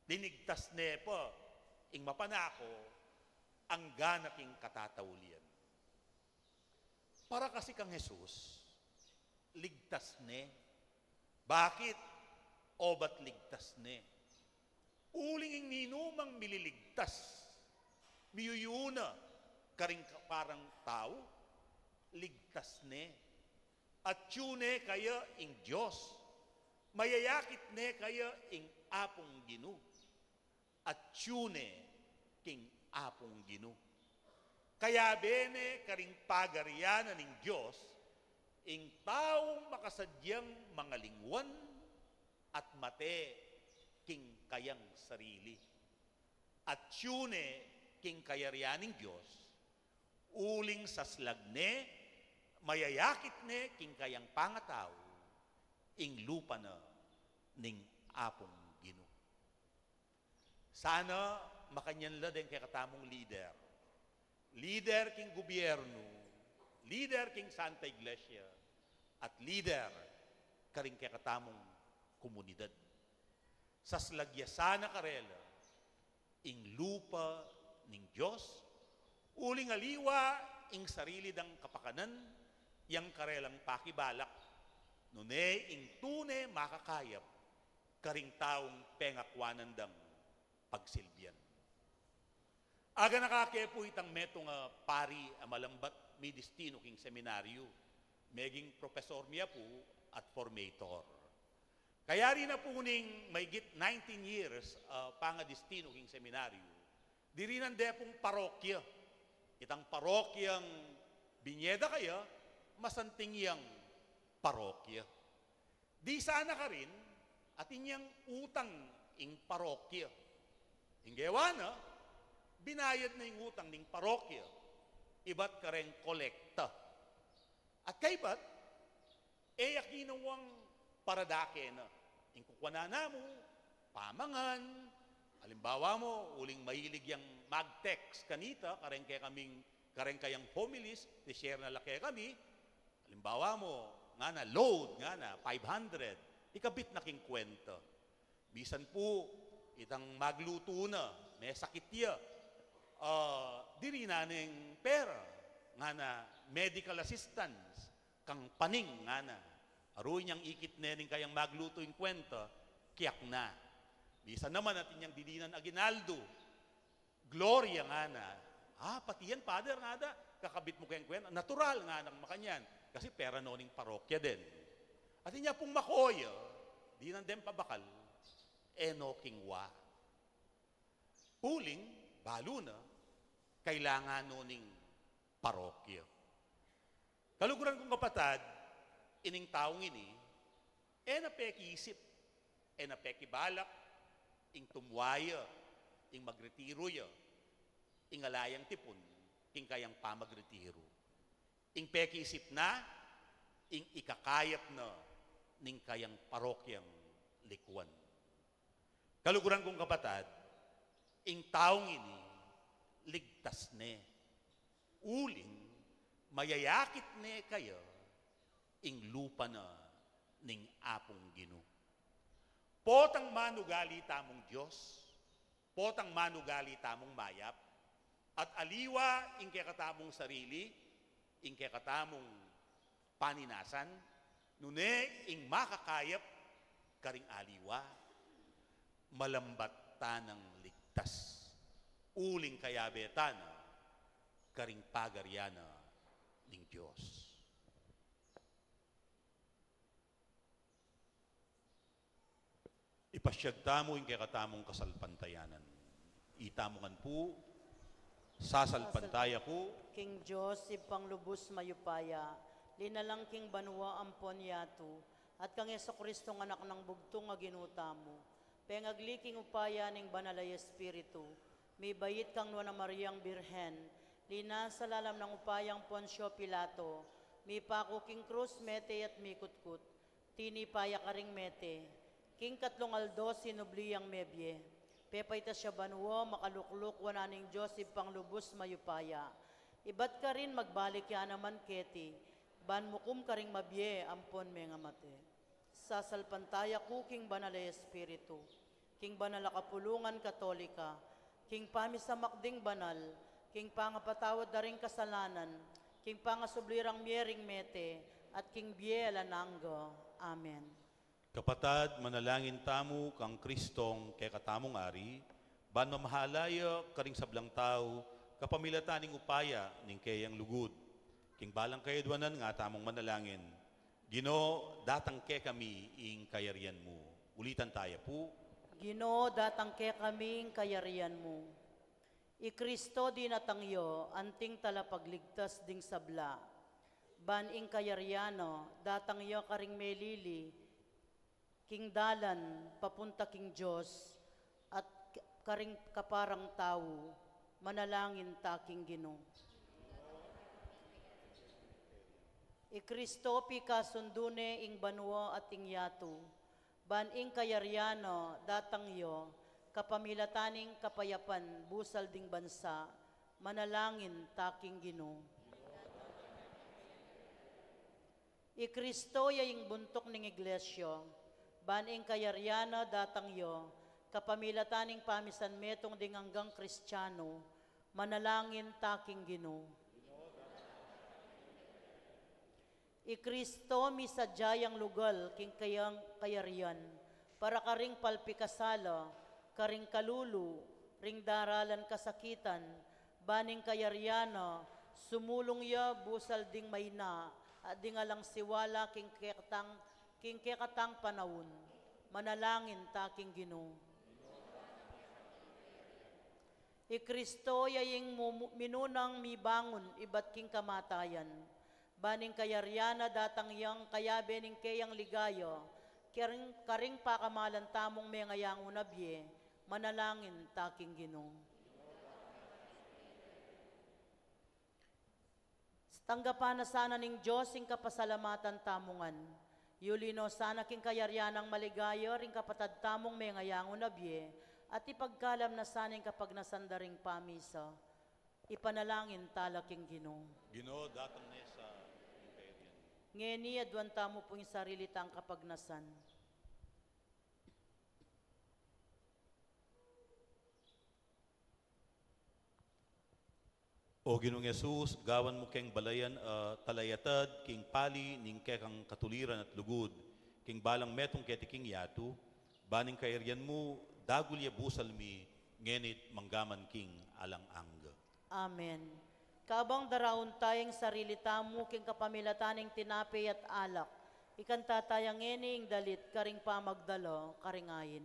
Linigtas ne pa ing mapanako, angga na king katataulian. Para kasi kang Jesus, ligtas ne. Bakit? Obat ligtas ne. Uling ing ninumang mililigtas, miyuyuna karing ka-, karang tau, ligtas ne. Atyu ne kaya ing Dios, mayayakit ne kaya ing Apung Ginu. Atyu ne king Apung Ginu. Kayabe ne karing pagarian na ning Dios, ing taung makasadyang mangalingwan at mate king kayang sarili. Atyu ne king kayarian ning Dios, uling saslag ne, mayayakit ne king kayang pangatau, ing lupa na ning Apung Ginu. Sana makanyan la deng kekatamung lider. Lider king gubyernu, lider king Santa Iglesia, at lider karing kekatamung komunidad. Saslagyasan na karela ing lupa ning Dios, uling aliwa ing sarili dang kapakanan, yang karelang pakibalak, nune ing tune makakayap karing taung pengakwanan dang pagsilbian. Aganaka ke pu itang metung a pari a malambat midistinu king seminaryu, meging propesor mi ya pu at formator. Kayari na pu ning maigit nineteen years a pangadistinu king seminaryu, dirinan de pung parokya. Itang parokyang binie da kaya, masanting yang parokya. Di sana karin, atin yang utang ing parokya. Ing gewa na, binayad na ing utang ning parokya, ibat kareng kolekta. At kaybat, e ya kinawang paradake na. Ing kukuanan na mu, pamangan, alimbawa mu, uling mahilig yang mag-text kanita, kareng kekaming, kareng kayang homilies, i-share na la kekami, alimbawa mu, ngana, load, ngana, five hundred, ikabit na king kwenta. Misan pu, itang maglutu na, me sakit ya, ah, dirinan neng pera, ngana, medical assistance, kang paning, ngana. Aruy yang ikit ne ning kayang maglutu ing kwenta, kiyak na. Misan naman atin yang dirinan aguinaldo, Gloria, ngana. Ah, pati yan, Father, ngana, kakabit mu keng kwenta. Natural, ngana, makanyan. Kasi pera no ning parokya din. Atin ya pung makoya, dinan den pabakal, e no kingwa. Uling, balu na, kailangan no ning parokya. Kaluguran kung kapatad, ining taung ini, e na pekiisip, e na pekibalak, ing tumwa ya, ing magretiru ya, ing ala yang tipun, king kayang pamagretiru. Ing pekiisip na, ing ikakayap na, ning kayang parokyang likuan. Kaluguran kung kapatad, ing taung ini, ligtas ne. Uling, mayayakit ne kaya, ing lupa na ning Apung Ginu. Potang manugali tamung Dios, potang manugali tamung mayap, at aliwa ing kekatamung sarili, ing kekatamung paninasan, nune ing makakayap karing aliwa, malambat tanang ligtas, uling kayabe tana karing pagarian na ning Dios. Ipasyag tamu ing kekatamung kasalpantayanan. Itamu ngan pu, sasalpantaya ku king Dios, Ibpang lubus mayupaya, linalang king banua ampon yatu, at kang Jesucristo, Anak nang bugtung a Ginu tamu, pengagli king upaya ning Banal a Espiritu, mibait kang Nuan a Mariang Birhen, linasa lalam nang upayang Poncio Pilato, mipaku king krus, mete at mikutkut, tinipa ya karing mete, king katlung aldo sinubli yang mebie, pepaitas ya banua, makalukluk wanan ning Dios Ibpang lubus mayupaya, ibat karin magbalik ya naman keti, ban mukum karing mabie ampon mengamate. Sasalpantaya ku king Banal a Espiritu, king banal a kapulungan Katolika, king pamisamak ding banal, king pangapatawad da ring kasalanan, king pangasubli rang mie ring mete, at king bie alang angga. Amen. Kapatad, manalangin tamu kang Kristong kekatamung Ari, ban mamahala ya karing sablang tau, kapamilatan ning upaya ning keyang lugud. King balang kayadwanan nga tamung manalangin. Ginu, datang kekami ing kayarian mu. Ulitan taya pu. Ginu, datang kekami ing kayarian mu. I Kristo dinatang ya, anting talapagligtas ding sabla. Ban ing kayarian na, datang ya karing melili, king dalan, papunta king Dios, at k-, karing kaparang tau, manalangin ta king Ginu. I Kristo pikasundu ne ing banua at ing yatu, ban ing kayarian na datang ya, kapamilatan ning kapayapan busal ding bansa, manalangin ta king Ginu. I Kristo ya ing buntuk ning Iglesia, ban ing kayarian na datang ya, kapamilatan ning pamisan metung ding anggang Kristiano, manalangin ta king Ginu. I Kristo misadya yang lugal king kayang kayarian, para karing palpikasala, karing kalulu, ring daralan kasakitan, ban ing kayarian na, sumulung ya busal ding maina, at ding alang siwala king kekatang, king kekatang panaun. Manalangin ta king Ginu. I Kristo ya ing mumu-, minunang mibangun ibat king kamatayan. Ban ing kayarian na datang yang kayabe ning keyang ligaya, karing, karing pakamalan tamung mengayangu na bie, manalangin ta king Ginu. Tanggapan na sana ning Dios ing kapasalamatan tamu ngan. Yuli no sana king kayarian nang maligaya ring kapatad tamung mengayangu na bie, at ipagkalam na sana ing kapagnasan da ring pamisa. Ipanalangin tala king Ginu. Ginu, datang ne sa ing kayarian. Ngeni, aduan tamu pu ing sarili tang kapagnasan. O Ginung Jesus, gawan mu keng balayan a talayatad king pali ning kekang katuliran at lugud, king balang metung keti king yatu, ban ing kayarian mu, dagul ya busal mi, ngeni't manggaman king alang angga. Amen. Kabang daraun taya ing sarili tamu king kapamilatan ning tinape at alak, ikanta taya ngeni ing dalit karing pamagdala karing ain.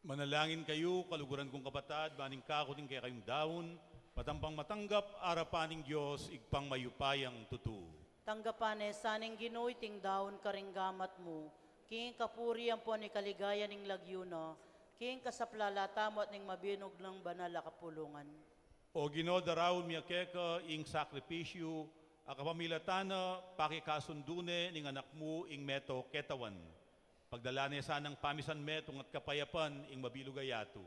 Manalangin kayu, kaluguran kung kapatad, ban ing kaku ning kekayung daun, matampang matanggap arapan ning Dios, Ibpang mayupayang tutu. Tanggapan ne sa ning Ginu iting daun karing gamat mu, king kapurian ampon ing kaligayan ning lagyu na, king kasaplalan tamu at ning mabilug nang banal a kapulungan. O Ginu, daraun mi keka ing sakripisyu a kapamilatan na pakikasundu ne ning Anak mu ing meto ketawan. Pagdalan ne sanang pamisanmetung at kapayapan ing mabilug a yatu.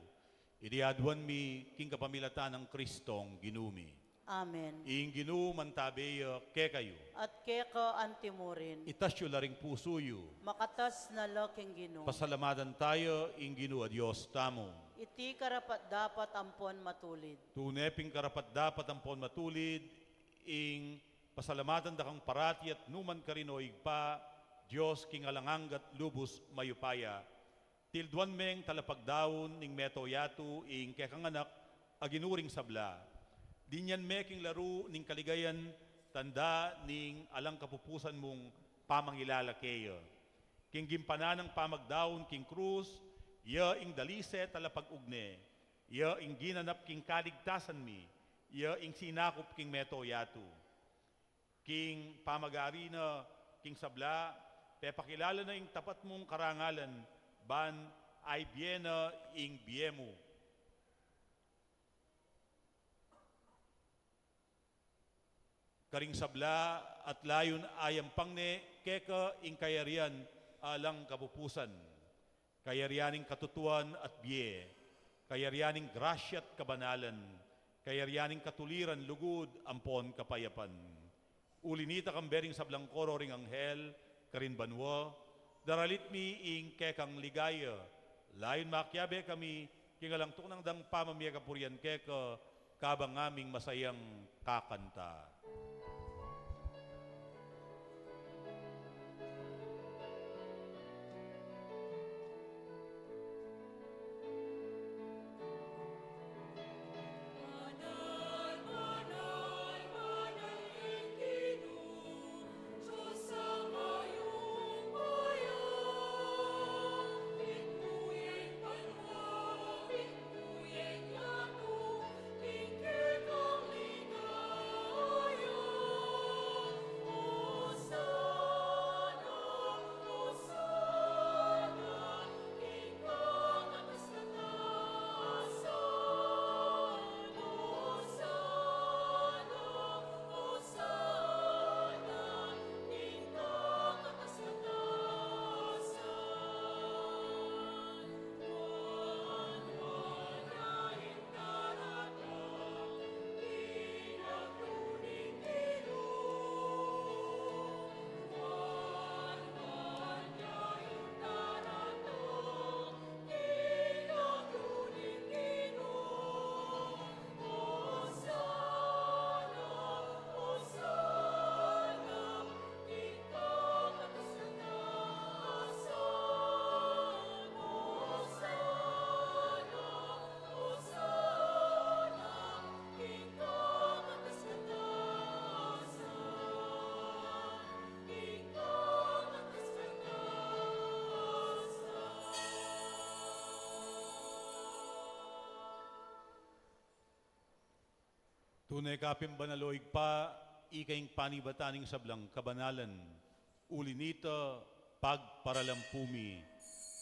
Iti aduan mi king kapamilatan nang Kristong Ginu mi. Amen. Ing Ginu mantabe ya kekayu. At keka anti mu rin. Itas yu la ring pusu yu. Makatas na la king Ginu. Pasalamatan taya ing Ginu a Dios tamu. Iti karapat-dapat ampon matulid. Tune pin karapat-dapat ampon matulid, ing pasalamatan da kang parati at nukarin man, o Ibpa, Dios king alang angga at lubus mayupaya. Tilduan meng talapagdaun ning meto yatu ing kekang Anak a Ginu ring sabla. Dinyan me king laru ning kaligayan, tanda ning alang kapupusan mung pamangilala keya. King gimpanan nang pamagdaun king krus, ya ing dalise talapag-ugne, ya ing ginanap king kaligtasan mi, ya ing sinakup king meto yatu. King pamag-ari na king sabla, pepakilala na ing tapat mung karangalan, ban ibie na ing bie mu karing sabla, at layun ayampang ne keka ing kayarian alang kapupusan, kayarian ning katutuan at bie, kayarian ning grasya at kabanalan, kayarian ning katuliran, lugud ampon kapayapan. Uli nita, kambe ring sablang koro ring anghel karin banua, daralit mi ing kekang ligaya, layun makiabe kami king alang tuknang dang pamamie kapurian keka, kabang ngaming masayang kakanta. Tune ka pin banal, o Ibpa, ika ing panibatan ning sablang kabanalan. Uli nita, pagparalampu mi,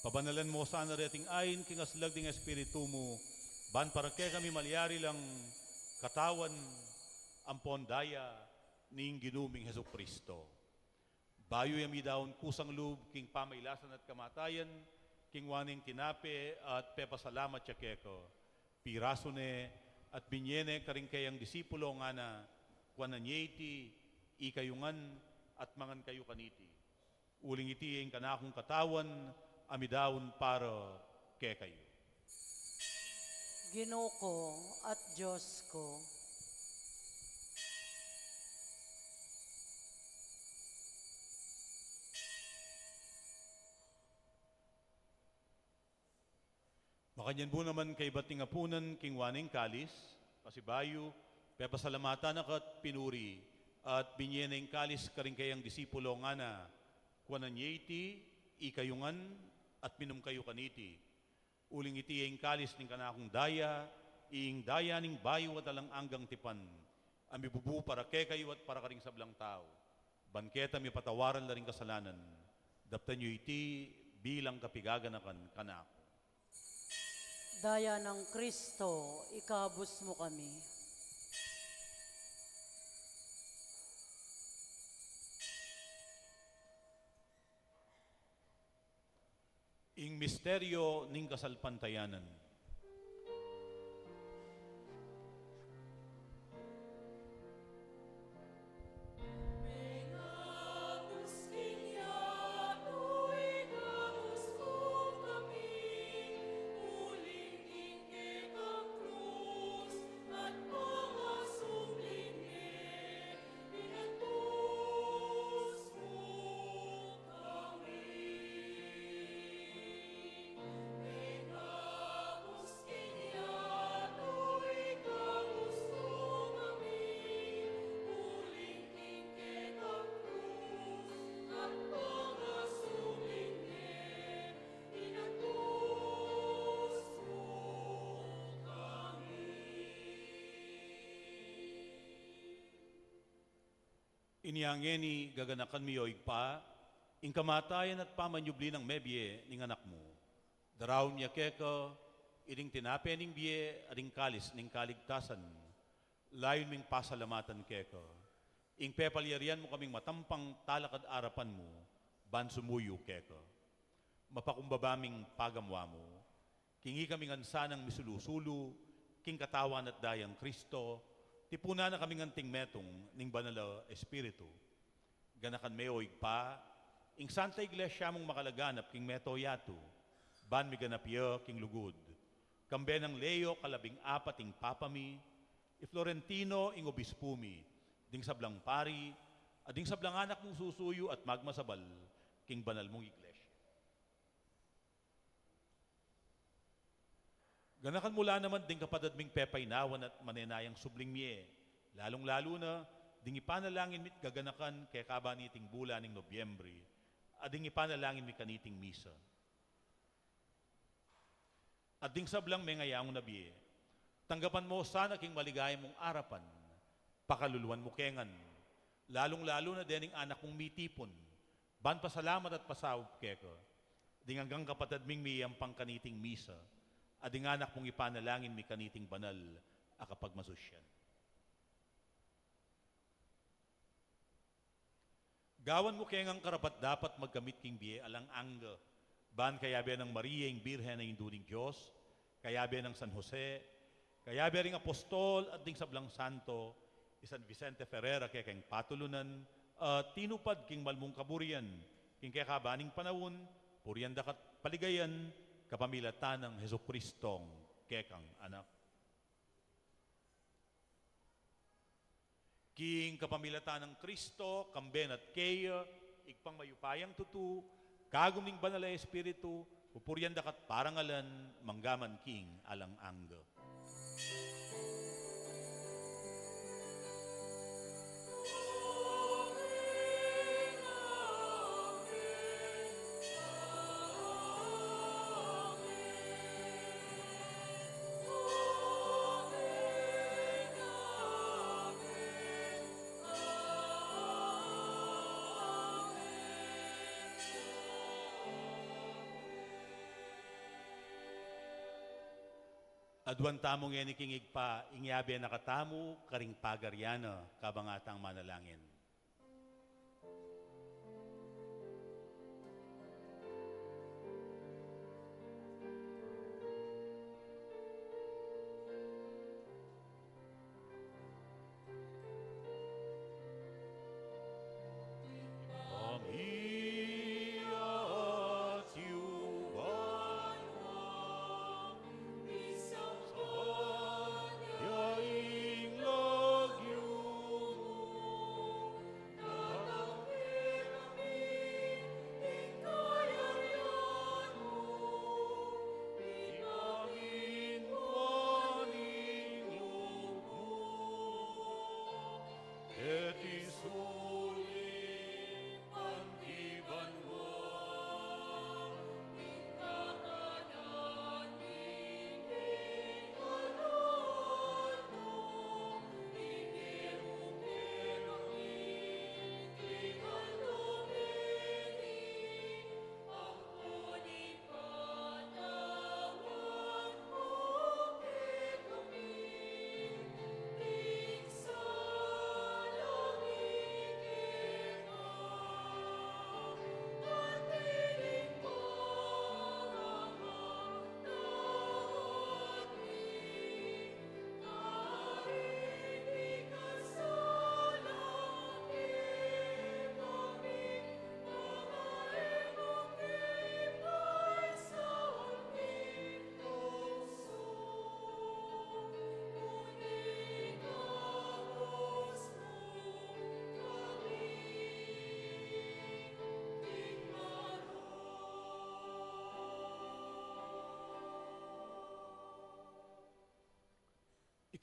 pabanalan mo sana reting ain king aslag ning Espiritu mu, ban para kekami malyari lang katawan ampon daya ning Ginu ming Jesucristo. Bayu ya midaun kusang lub king pamailasan at kamatayan, kinua neng tinape at pepasalamat ya keka, pirasu ne at binie ne karing kayang disipulo, ngana, kuanan ye iti, ikayu ngan, at mangan kayu kaniti. Uling iti ing kanakung katawan a midaun para kekayu. Ginu ku at Dios ku. Makanyan bu naman kaybat ning apunan, kinua neng kalis, pasibayu, pepasalamatan na ka at pinuri, at binie neng kalis karing kayang disipulo, ngana, kuanan ye iti, ikayu ngan, at minum kayu kaniti. Uling iti ing kalis ning kanakung daya, ing daya ning bayu at alang anggang tipan, a mibubu para kekayu at para karing sablang tau. Ban keta mipatawaran la ring kasalanan, daptan yu iti bilang kapigaganakan kanaku. Daya nang Kristo, ikabus mu kami. Ing misteryo ning kasalpantayanan. Inya ngeni gaganakan mi, o Ibpa, ing kamatayan at pamanyubli nang mebie ning Anak mu. Daraun mi keka iting tinape ning bie at ing kalis ning kaligtasan. Layun ming pasalamatan keka ing pepalyarian mu kaming matampang talakad arapan mu ban sumuyu keka. Mapakumbaba ming pagamu-amu king ikami ngan sanang misulu-sulu king katawan at dayang Kristo, tipunan na kaming anting metung ning Banal a Espiritu. Ganakan me, o Ibpa, ing Santa Iglesia mung makalaganap king mabilug a yatu, ban miganap ya king lugud. Kambe nang Leo kalabing apat ing Papa mi, i Florentino ing Obispu mi, ding sablang pari, at ding sablang anak mung susuyu at magmasabal king banal mung Iglesia. Ganakan mu la naman ding kapatad ming pepainawan at manenayang subling mie, lalung-lalu na ding ipanalangin mi't gaganakan kekaba niting bulan ning Nobyembre, at ding ipanalangin mi kaniting misa. At ding sablang mengayangu na bie, tanggapan mu sana king maligaya mung arapan, pakaluluan mu ke ngan, lalung-lalu na dening anak mung mitipun, ban pasalamat at pasaup keka, ding anggang kapatad ming miyayampang kaniting misa, at ding anak mung ipanalangin mi kaniting banal a kapagmasusyan. Gawan mu ke ngang karapat-dapat magkamit king bie alang angga, ban kayabe nang Maria ing Birhen a Indu ning Dios, kayabe nang San Jose, kayabe ring apostol at ding sablang santo, i San Vicente Ferrer a kekeng patulunan, a tinupad king malmung kaburian king kekaba ning panaun, purian daka't paligayan kapamilatan nang Jesucristong kekang Anak. King kapamilatan nang Kristo, kambe na't keya, Ibpang mayupayang tutu, kagum ning Banal a Espiritu, pupurian daka't parangalan, mangga man king alang angga. Aduan tamu ngeni king Ibpa ing yabe na katamu karing pagarian na, kabang atang manalangin.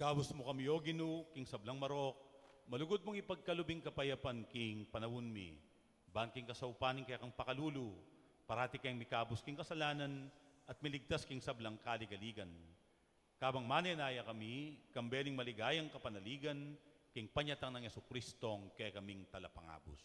Ikabus mu kami, O Ginu, king sablang marok, malugud mung ipagkalub ing kapayapan king panaun mi. Ban king kasaupan ning kekang pakalulu, parati keng mikabus king kasalanan at miligtas king sablang kaligaligan. Kabang manenaya kami, kambe ning maligayang kapanaligan, king panyatang nang Jesucristong kekaming Talapangabus.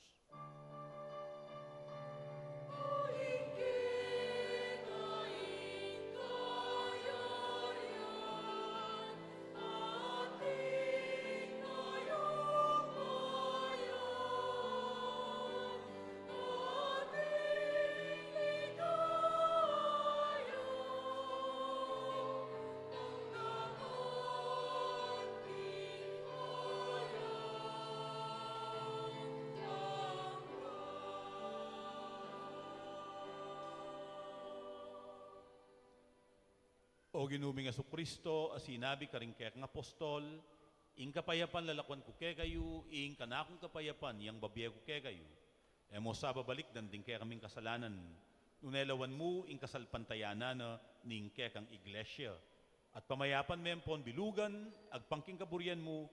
O Ginu ming Jesucristo, a sinabi karing kekang apostol, ing kapayapan lalakuan ku kekayu, ing kanakung kapayapan yang bibie ku kekayu. E mu sa babalikdan ding kekaming kasalanan, nune lawan mu ing kasalpantayanan na ning kekang iglesia. At pamayapan me ampon bilugan, agpang king kaburian mu,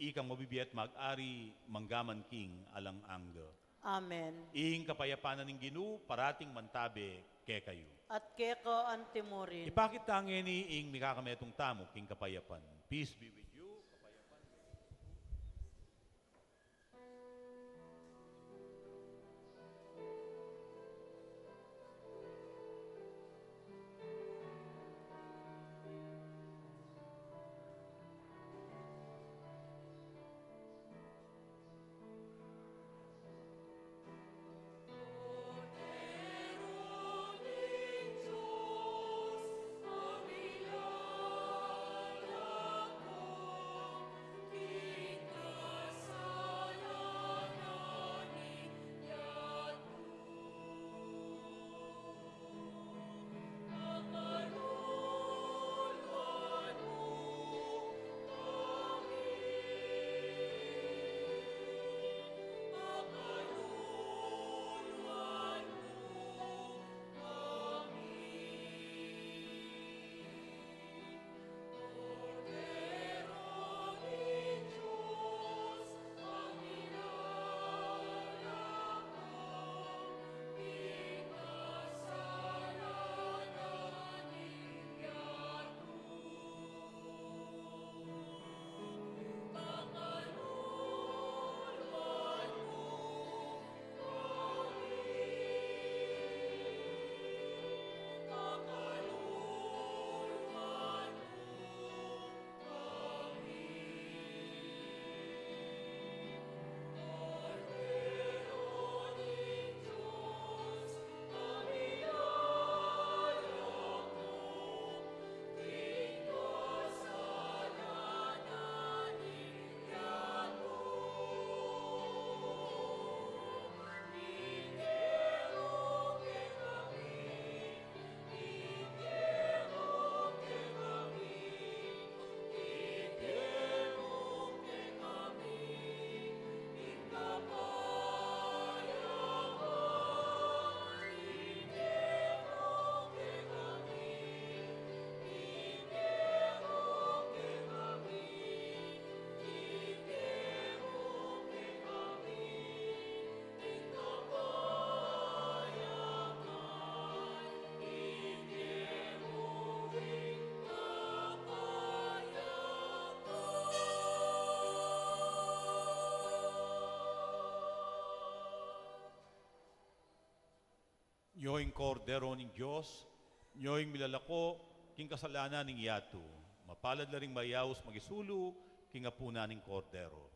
ikang mabibie at mag-ari, mangga man king alang angga. Amen. Ing kapayapan na ning Ginu, parating mantabe kekayu. At keka anti mu rin. Ipakit ta ngeni ing mikakametung tamu king kapayapan. Peace be with you. Kapayapan. Nyo ing Kordero ning Dios, nyo ing milalako king kasalanan ning yatu. Mapalad la ring mayaus makisulu king apunan ning Kordero.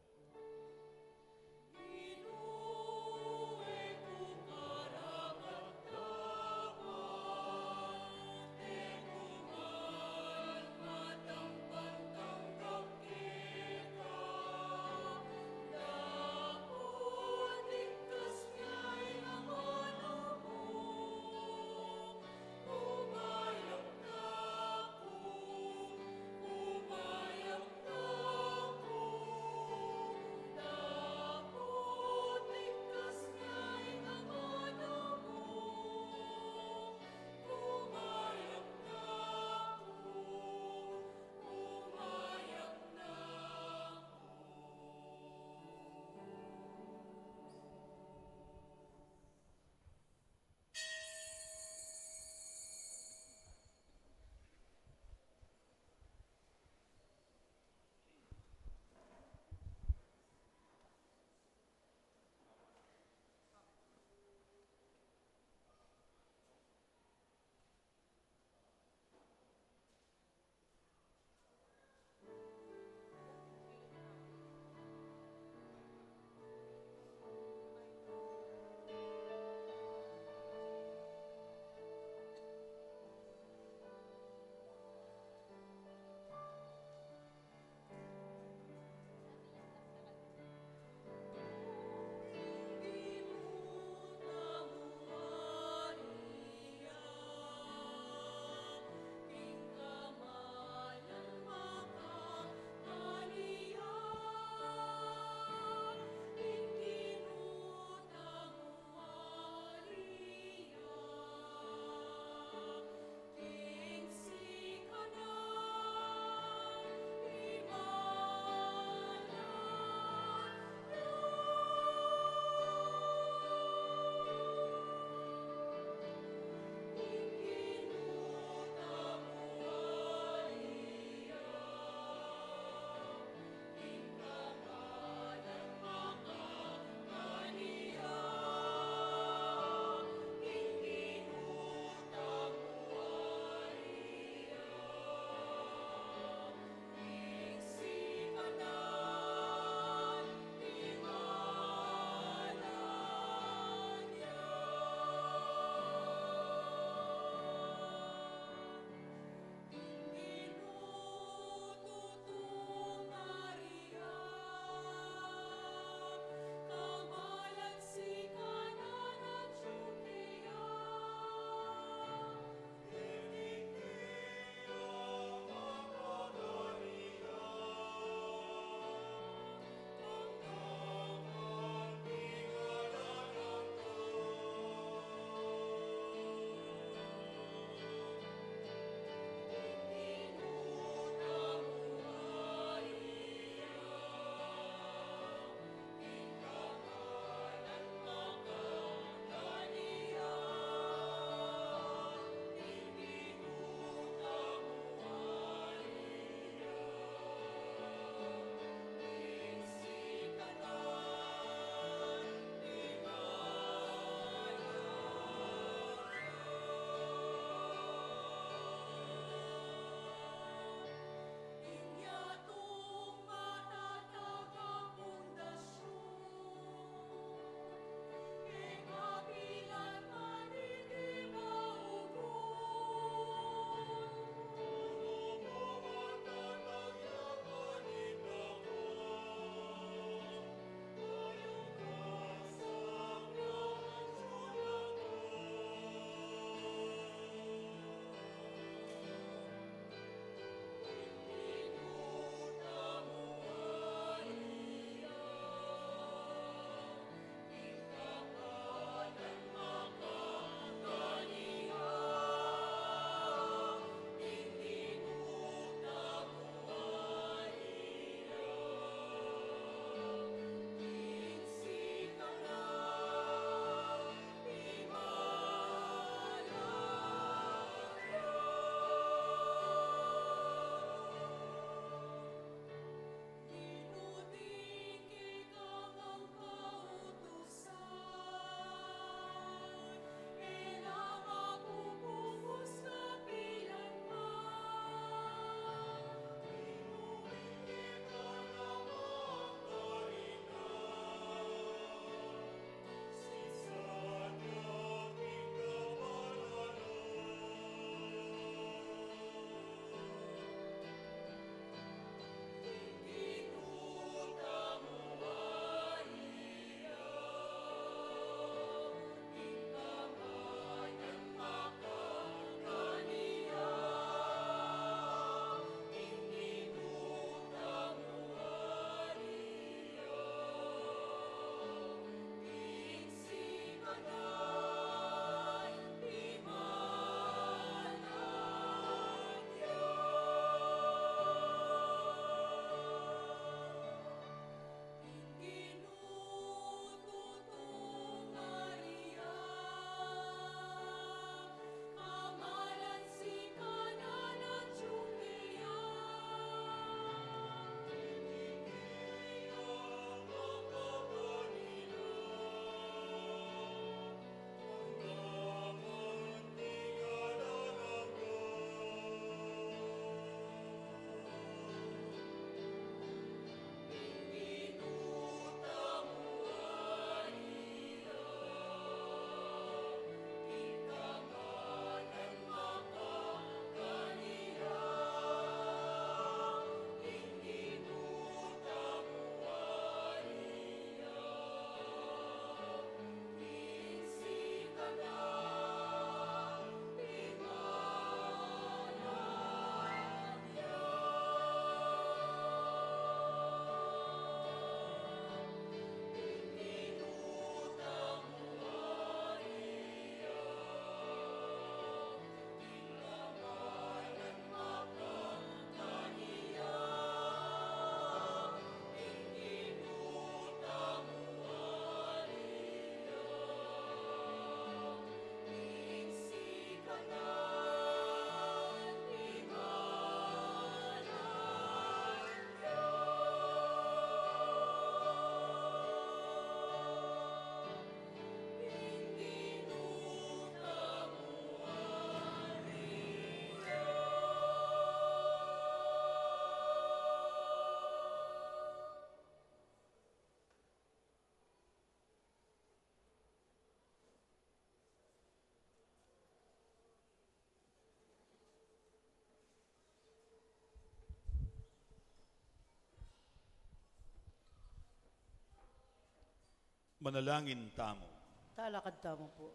Manalangin tamu. Talakad tamu pu.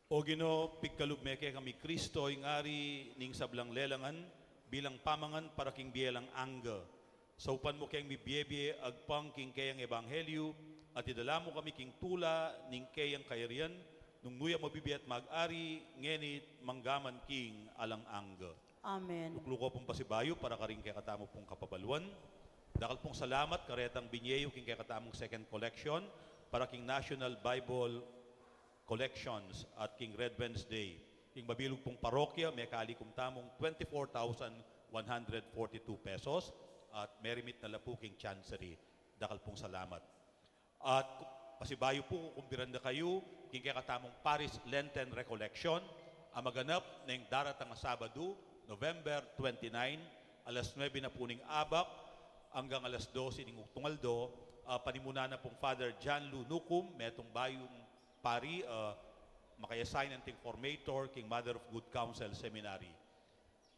O Ginu, pigkalub me kekami Kristo, ing Ari ning sablang lelangan, bilang pamangan para king bie alang angga. Saupan mu keng mibie-bie agpang king keyang ebanghelyu, at idala mu kami king tula ning keyang kayarian, nung nu ya mabibie at mag-ari, ngeni't manggaman king alang angga. Amen. Lukluku pung pasibayu para karing kekatamu pung kapabaluan. Dakal pung salamat karetang binye yu king kekatamung second collection para king National Bible Collections at king Red Wednesday. King mabilug pung parokya, mekalikum tamung twenty-four thousand one hundred forty-two pesos at merimit na la pu king chancery. Dakal pung salamat. At ku-, pasibayu pu, kukumbiran da kayu king kekatamung Parish Lenten Recollection a maganap neng daratang a Sabadu, November twenty-nine, alas nuebe na pu ning abak anggang alas dose ning ugtung aldo, a, panimunan na pung Father John Lu Nukum, metung bayung pari, a, maka-assign anting formator king Mother of Good Counsel Seminary.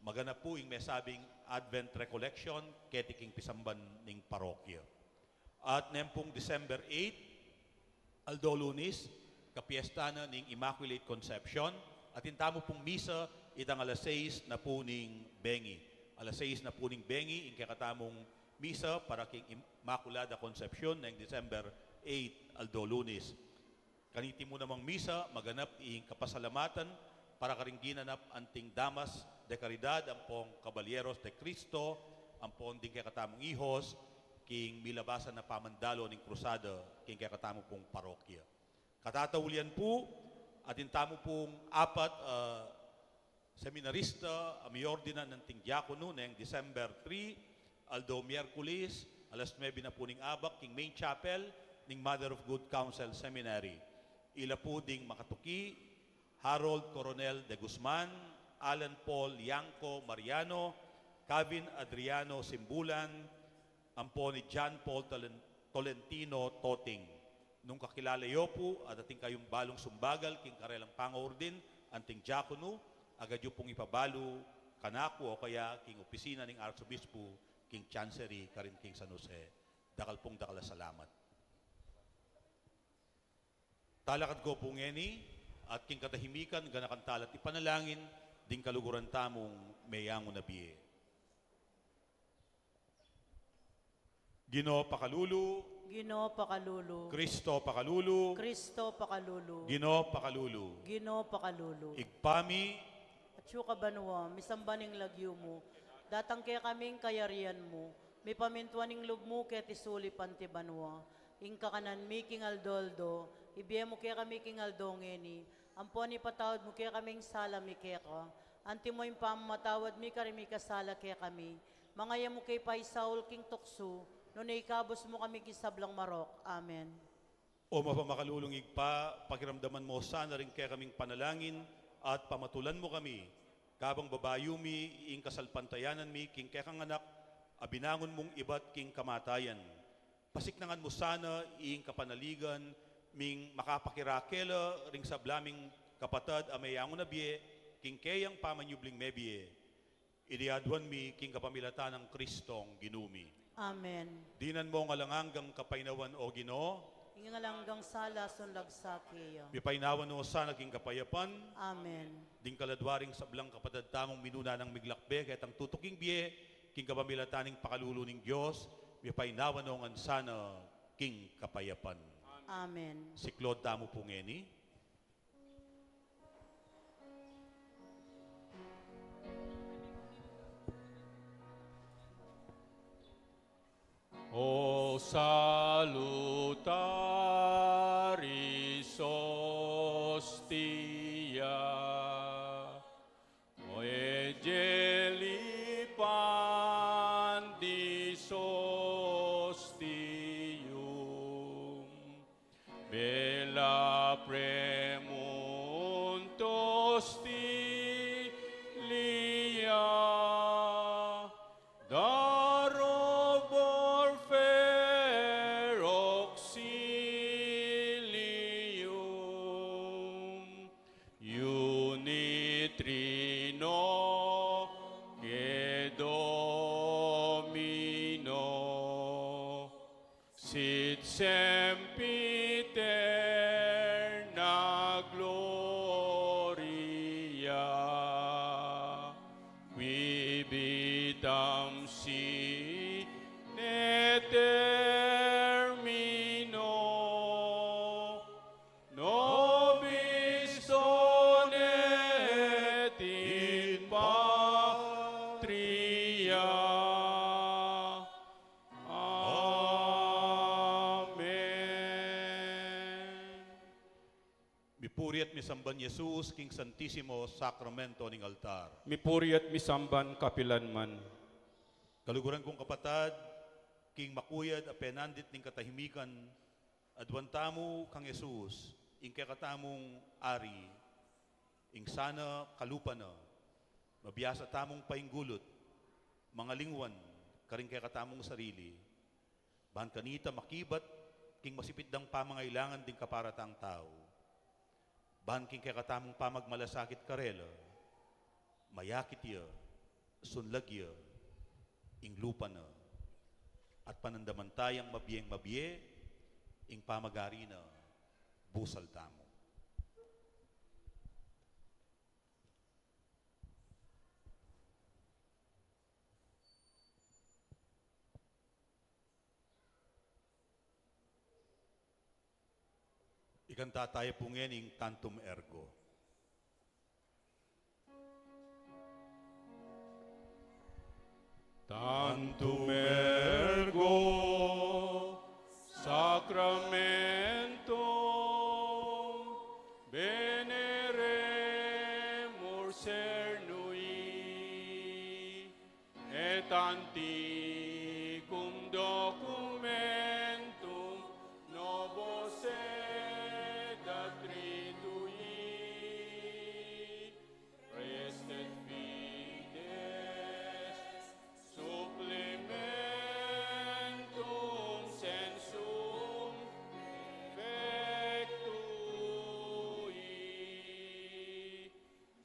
Maganap pu ing mesabing Advent Recollection keti king pisamban ning parokya. At neng pung December eight, aldo Lunis, kapiesta na ning Immaculate Conception, atin tamu pung misa itang alas sais na pu ning bengi. Alas sais na pu ning bengi ing kekatamung misa para king Immaculada Concepcion neng December eight, aldo Lunis. Kaniti mu namang misa, maganap ing kapasalamatan para karing ginanap anting Damas de Caridad ampong Caballeros de Cristo, ampon ding kekatamung ihos king milabasan a pamandalo ning krusada king kekatamu pung parokya. Katataulian pu, atin tamu pung apat, a, seminarista a miordinan anting diakono neng December three, aldo Miyerkules, alas nuebe na pu ning abak king main chapel ning Mother of Good Counsel Seminary. Ila pu ding makatuki, Harold Coronel de Guzman, Alan Paul Yanco Mariano, Kavin Adriano Simbulan, ampon i John Paul Tolen-, Tolentino Toting. Nung kakilala yo pu at atin kayung balung sumbagal king karelang pangaurdin anting diakono, agad yu pung ipabalu kanaku o kaya king opisina ning Arsobispu king Chancery karin king San Jose. Dakal pung dakal a salamat. Talakad ko pu ngeni, at king katahimikan ganakan tala't ipanalangin ding kaluguran tamung meyangu na bie. Ginu pakalulu. Ginu pakalulu. Kristo pakalulu. Kristo pakalulu. Ginu pakalulu. Ginu pakalulu. Ibpa mi. Atsu ka banua, misamban ing lagyu mu. Datang kekami ing kayarian mu. Mipamintuan ing lub mu keti sulip anti banua. Ing kakanan mi king aldo-aldo, ibie mu kekami king aldo ngeni. Ampon ipatawad mu kekami ing sala mi keka. Antimo ing pamamatawad mi karing mikasala kekami. Manga e mu ke paisaul king tuksu, nune ikabus mu kami king sablang marok. Amen. O mapamakalulung Ibpa, pakiramdaman mu sana ring kekaming panalangin at pamatulan mu kami, kabang babayu mi ing kasalpantayanan mi king kekang Anak a binangun mung ibat king kamatayan. Pasiknangan mu sana ing kapanaligan ming makapakirakela ring sabla ming kapatad a meyangu na bie king keyang pamanyubling mebie. Iti aduan mi king kapamilatan nang Kristong Ginu mi. Amen. Dinan mung alang anggang kapaynawan, O Ginu. Ing alang anggang sala sunlag sa keya. Mipaynawa no sana king kapayapan. Amen. Ding kaladua ring sablang kapatad tamung minuna nang miglakbe ketang tutuking bie, king kapamilatan ning pakalulu ning Dios, mipaynawa no ngan sana king kapayapan. Amen. Siklaud tamu pu ngeni. O salutaris hostia, o egelipandis hostium, bella premunt hostilia, darobor fer auxilium, iuni Trinoque Domino, sit semper Mipuri at misamban Jesus king Santisimo Sakramento ning altar. Mipuri at misamban kapilan man. Kaluguran kung kapatad, king makuyad a penandit ning katahimikan, aduan tamu kang Jesus, ing kekatamung Ari, ing sana kalupa na, mabiasa tamung painggulut, mangalingwan, karing kekatamung sarili, ban kanita makibat king masipit dang pamangailangan ding kapara tang tau. Ban king kekatamung pamagmalasakit karela, mayakit ya, sunlag ya, ing lupa na, at panandaman tayang mabieng mabie, ing pamag-ari na, busal tamu. Ikanta taya pu ngeni ing Tantum Ergo. Tantum ergo sacramentum veneremur cernui, et antiquum documentum novo sed adtritui, restet fides supplementum censum effectui.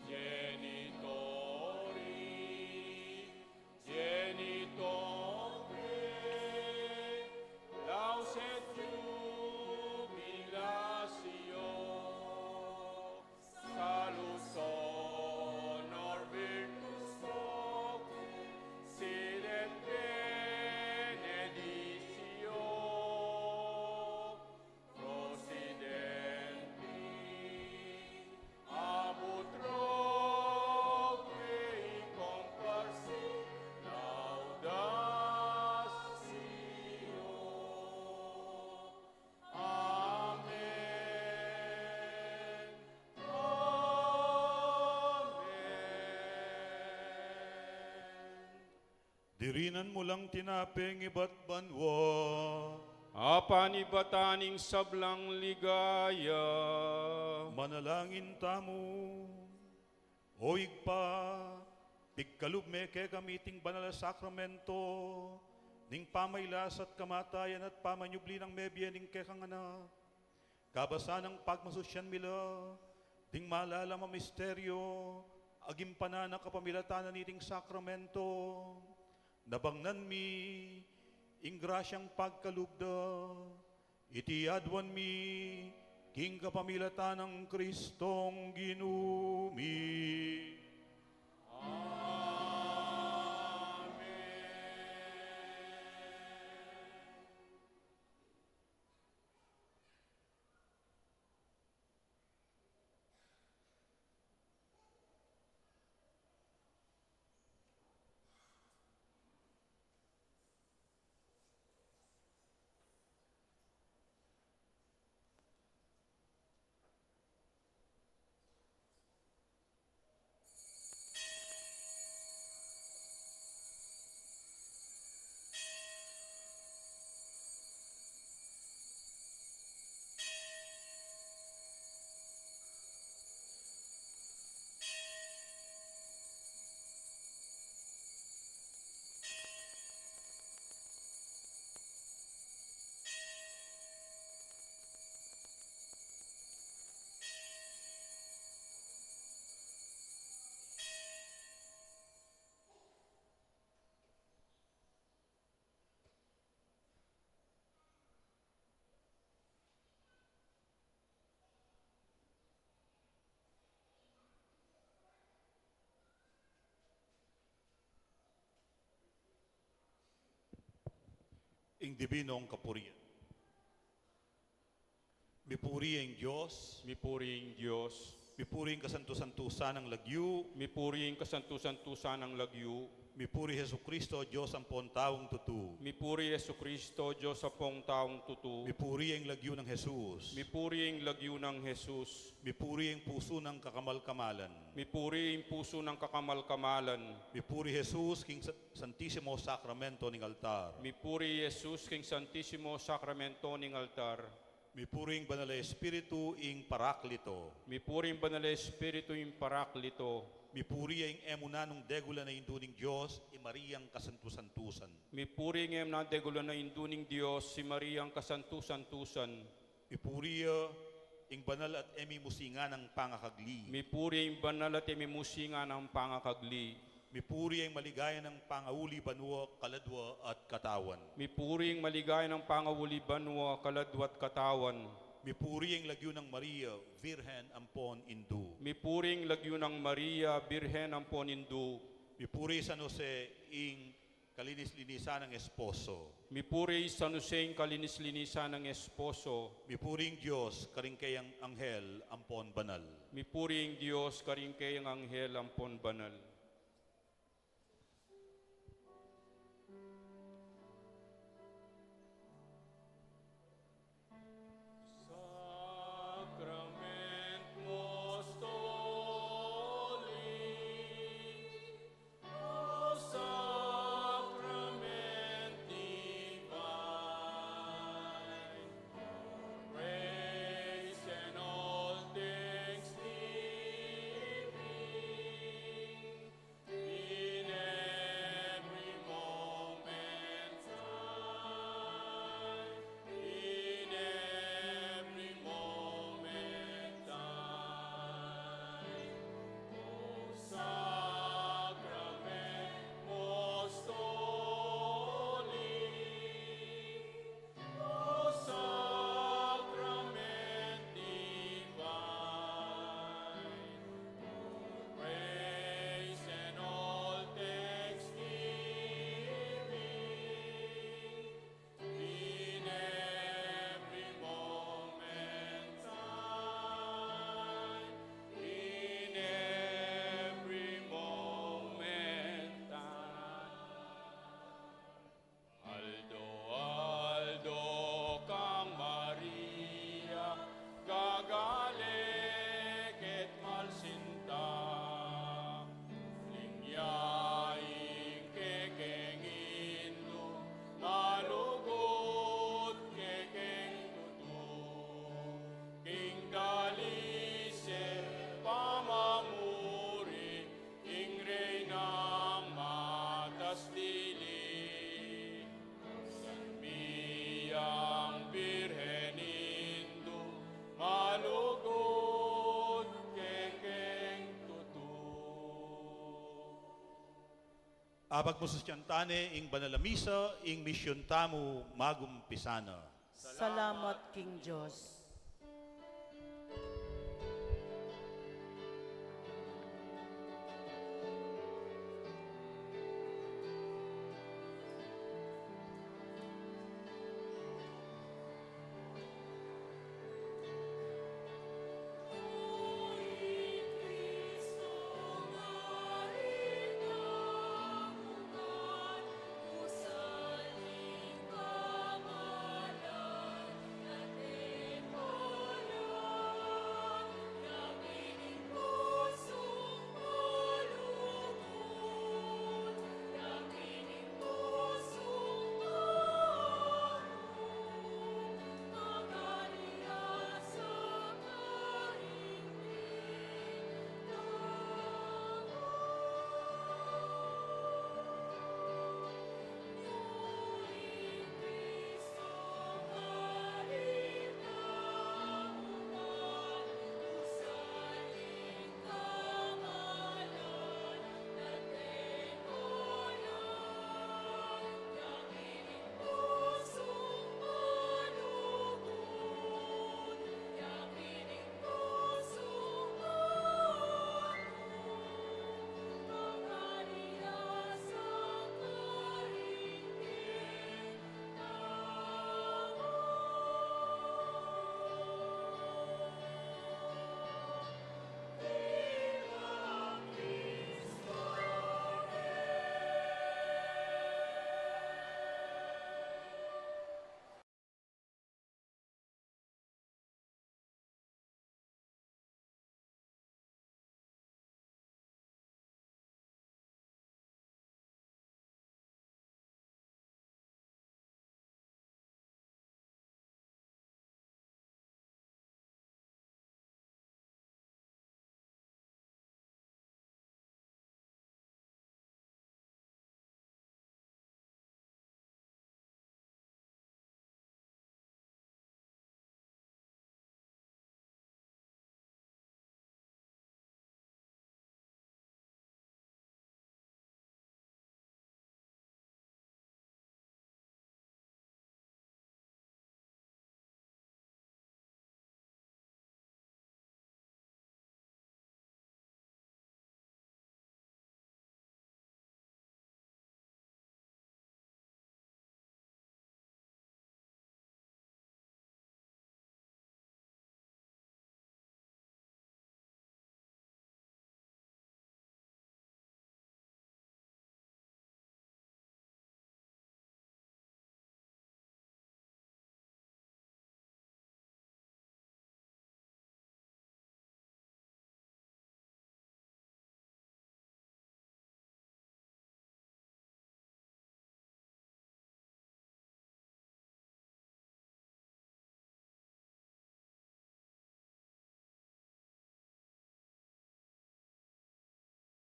Genitori, genitoque, laus et jubilatio, salus, honor, virtus, voce, sit et benedictio, procidenti ab utroque comparsit laudatio. Amen. Amen. Dirinan mu lang tinape ing ibat banua, a panibatan ning sablang ligaya. Manalangin tamu. O Ibpa, pigkalub me kekami iting banal a sakramento ning pamailas at kamatayan at pamanyubli nang mebie ning kekang Anak. Kabasan nang pagmasusyan mi la ding malalam a misteryo a gimpanan na kapamilatan na niting sakramento, nabangnan mi ing grasyang pagkalub da. Iti aduan mi king kapamilatan nang Kristong Ginu mi. Amen. Ing dibinong kapurian. Mipuri ing Dios. Mipuri ing Dios. Mipuri ing kasantu-santusan nang lagyu. Mipuri ing kasantu-santusan nang lagyu. Mipuri Jesucristo, Dios ampon taung tutu. Mipuri Jesucristo, Dios ampon taung tutu. Mipuri ing lagyu nang Jesus. Mipuri ing lagyu nang Jesus. Mipuri ing pusu nang kakamal-kamalan. Mipuri ing pusu nang kakamal-kamalan. Mipuri Jesus king sa-, Santisimo Sakramento ning altar. Mipuri Jesus king Santisimo Sakramento ning altar. Mipuri ing Banal a Espiritu ing Paraklito. Mipuri ing Banal a Espiritu ing Paraklito. Mipuri ing e mu nanung degulan a Indu ning Dios, i Mariang kasantu-santusan. Mipuri ing e mu nanung degulan a Indu ning Dios, i Mariang kasantu-santusan. Mipuri ya ing banal at e mimusingan a pangakagli. Mipuri ing banal at e mimusingan a pangakagli. Mipuri ing maligaya nang pangauli banua, kaladua at katawan. Mipuri ing maligaya nang pangauli banua, kaladua at katawan. Mipuri ing lagyu nang Maria, Virgen ampon Indu. Mipuri ing lagyu nang Maria, Birhen ampon Indu. Mipuri San Jose ing kalinis-linisan nang esposo. Mipuri San Jose ing kalinis-linisan nang esposo. Mipuri ing Dios karing kayang anghel ampon banal. Mipuri ing Dios karing kayang anghel ampon banal. Sacrament most holy, O sacrament divine, praise and all thanksgiving in every moment time, in every moment time. O sacrament most holy, O sacrament divine, all praise and all thanksgiving in every moment time, in every moment time. Aldo-aldo kang Maria, gagale ket malsinta. Uling ya ing kekeng Indu, malugud kekeng tutu. King dalis e pamamuri, ing Reynang matas dili, San Mariang Birhen Indu, malugud kekeng tutu. Apagmususian tane ing banal a misa, ing misyun tamu magumpisa na. Salamat king Dios.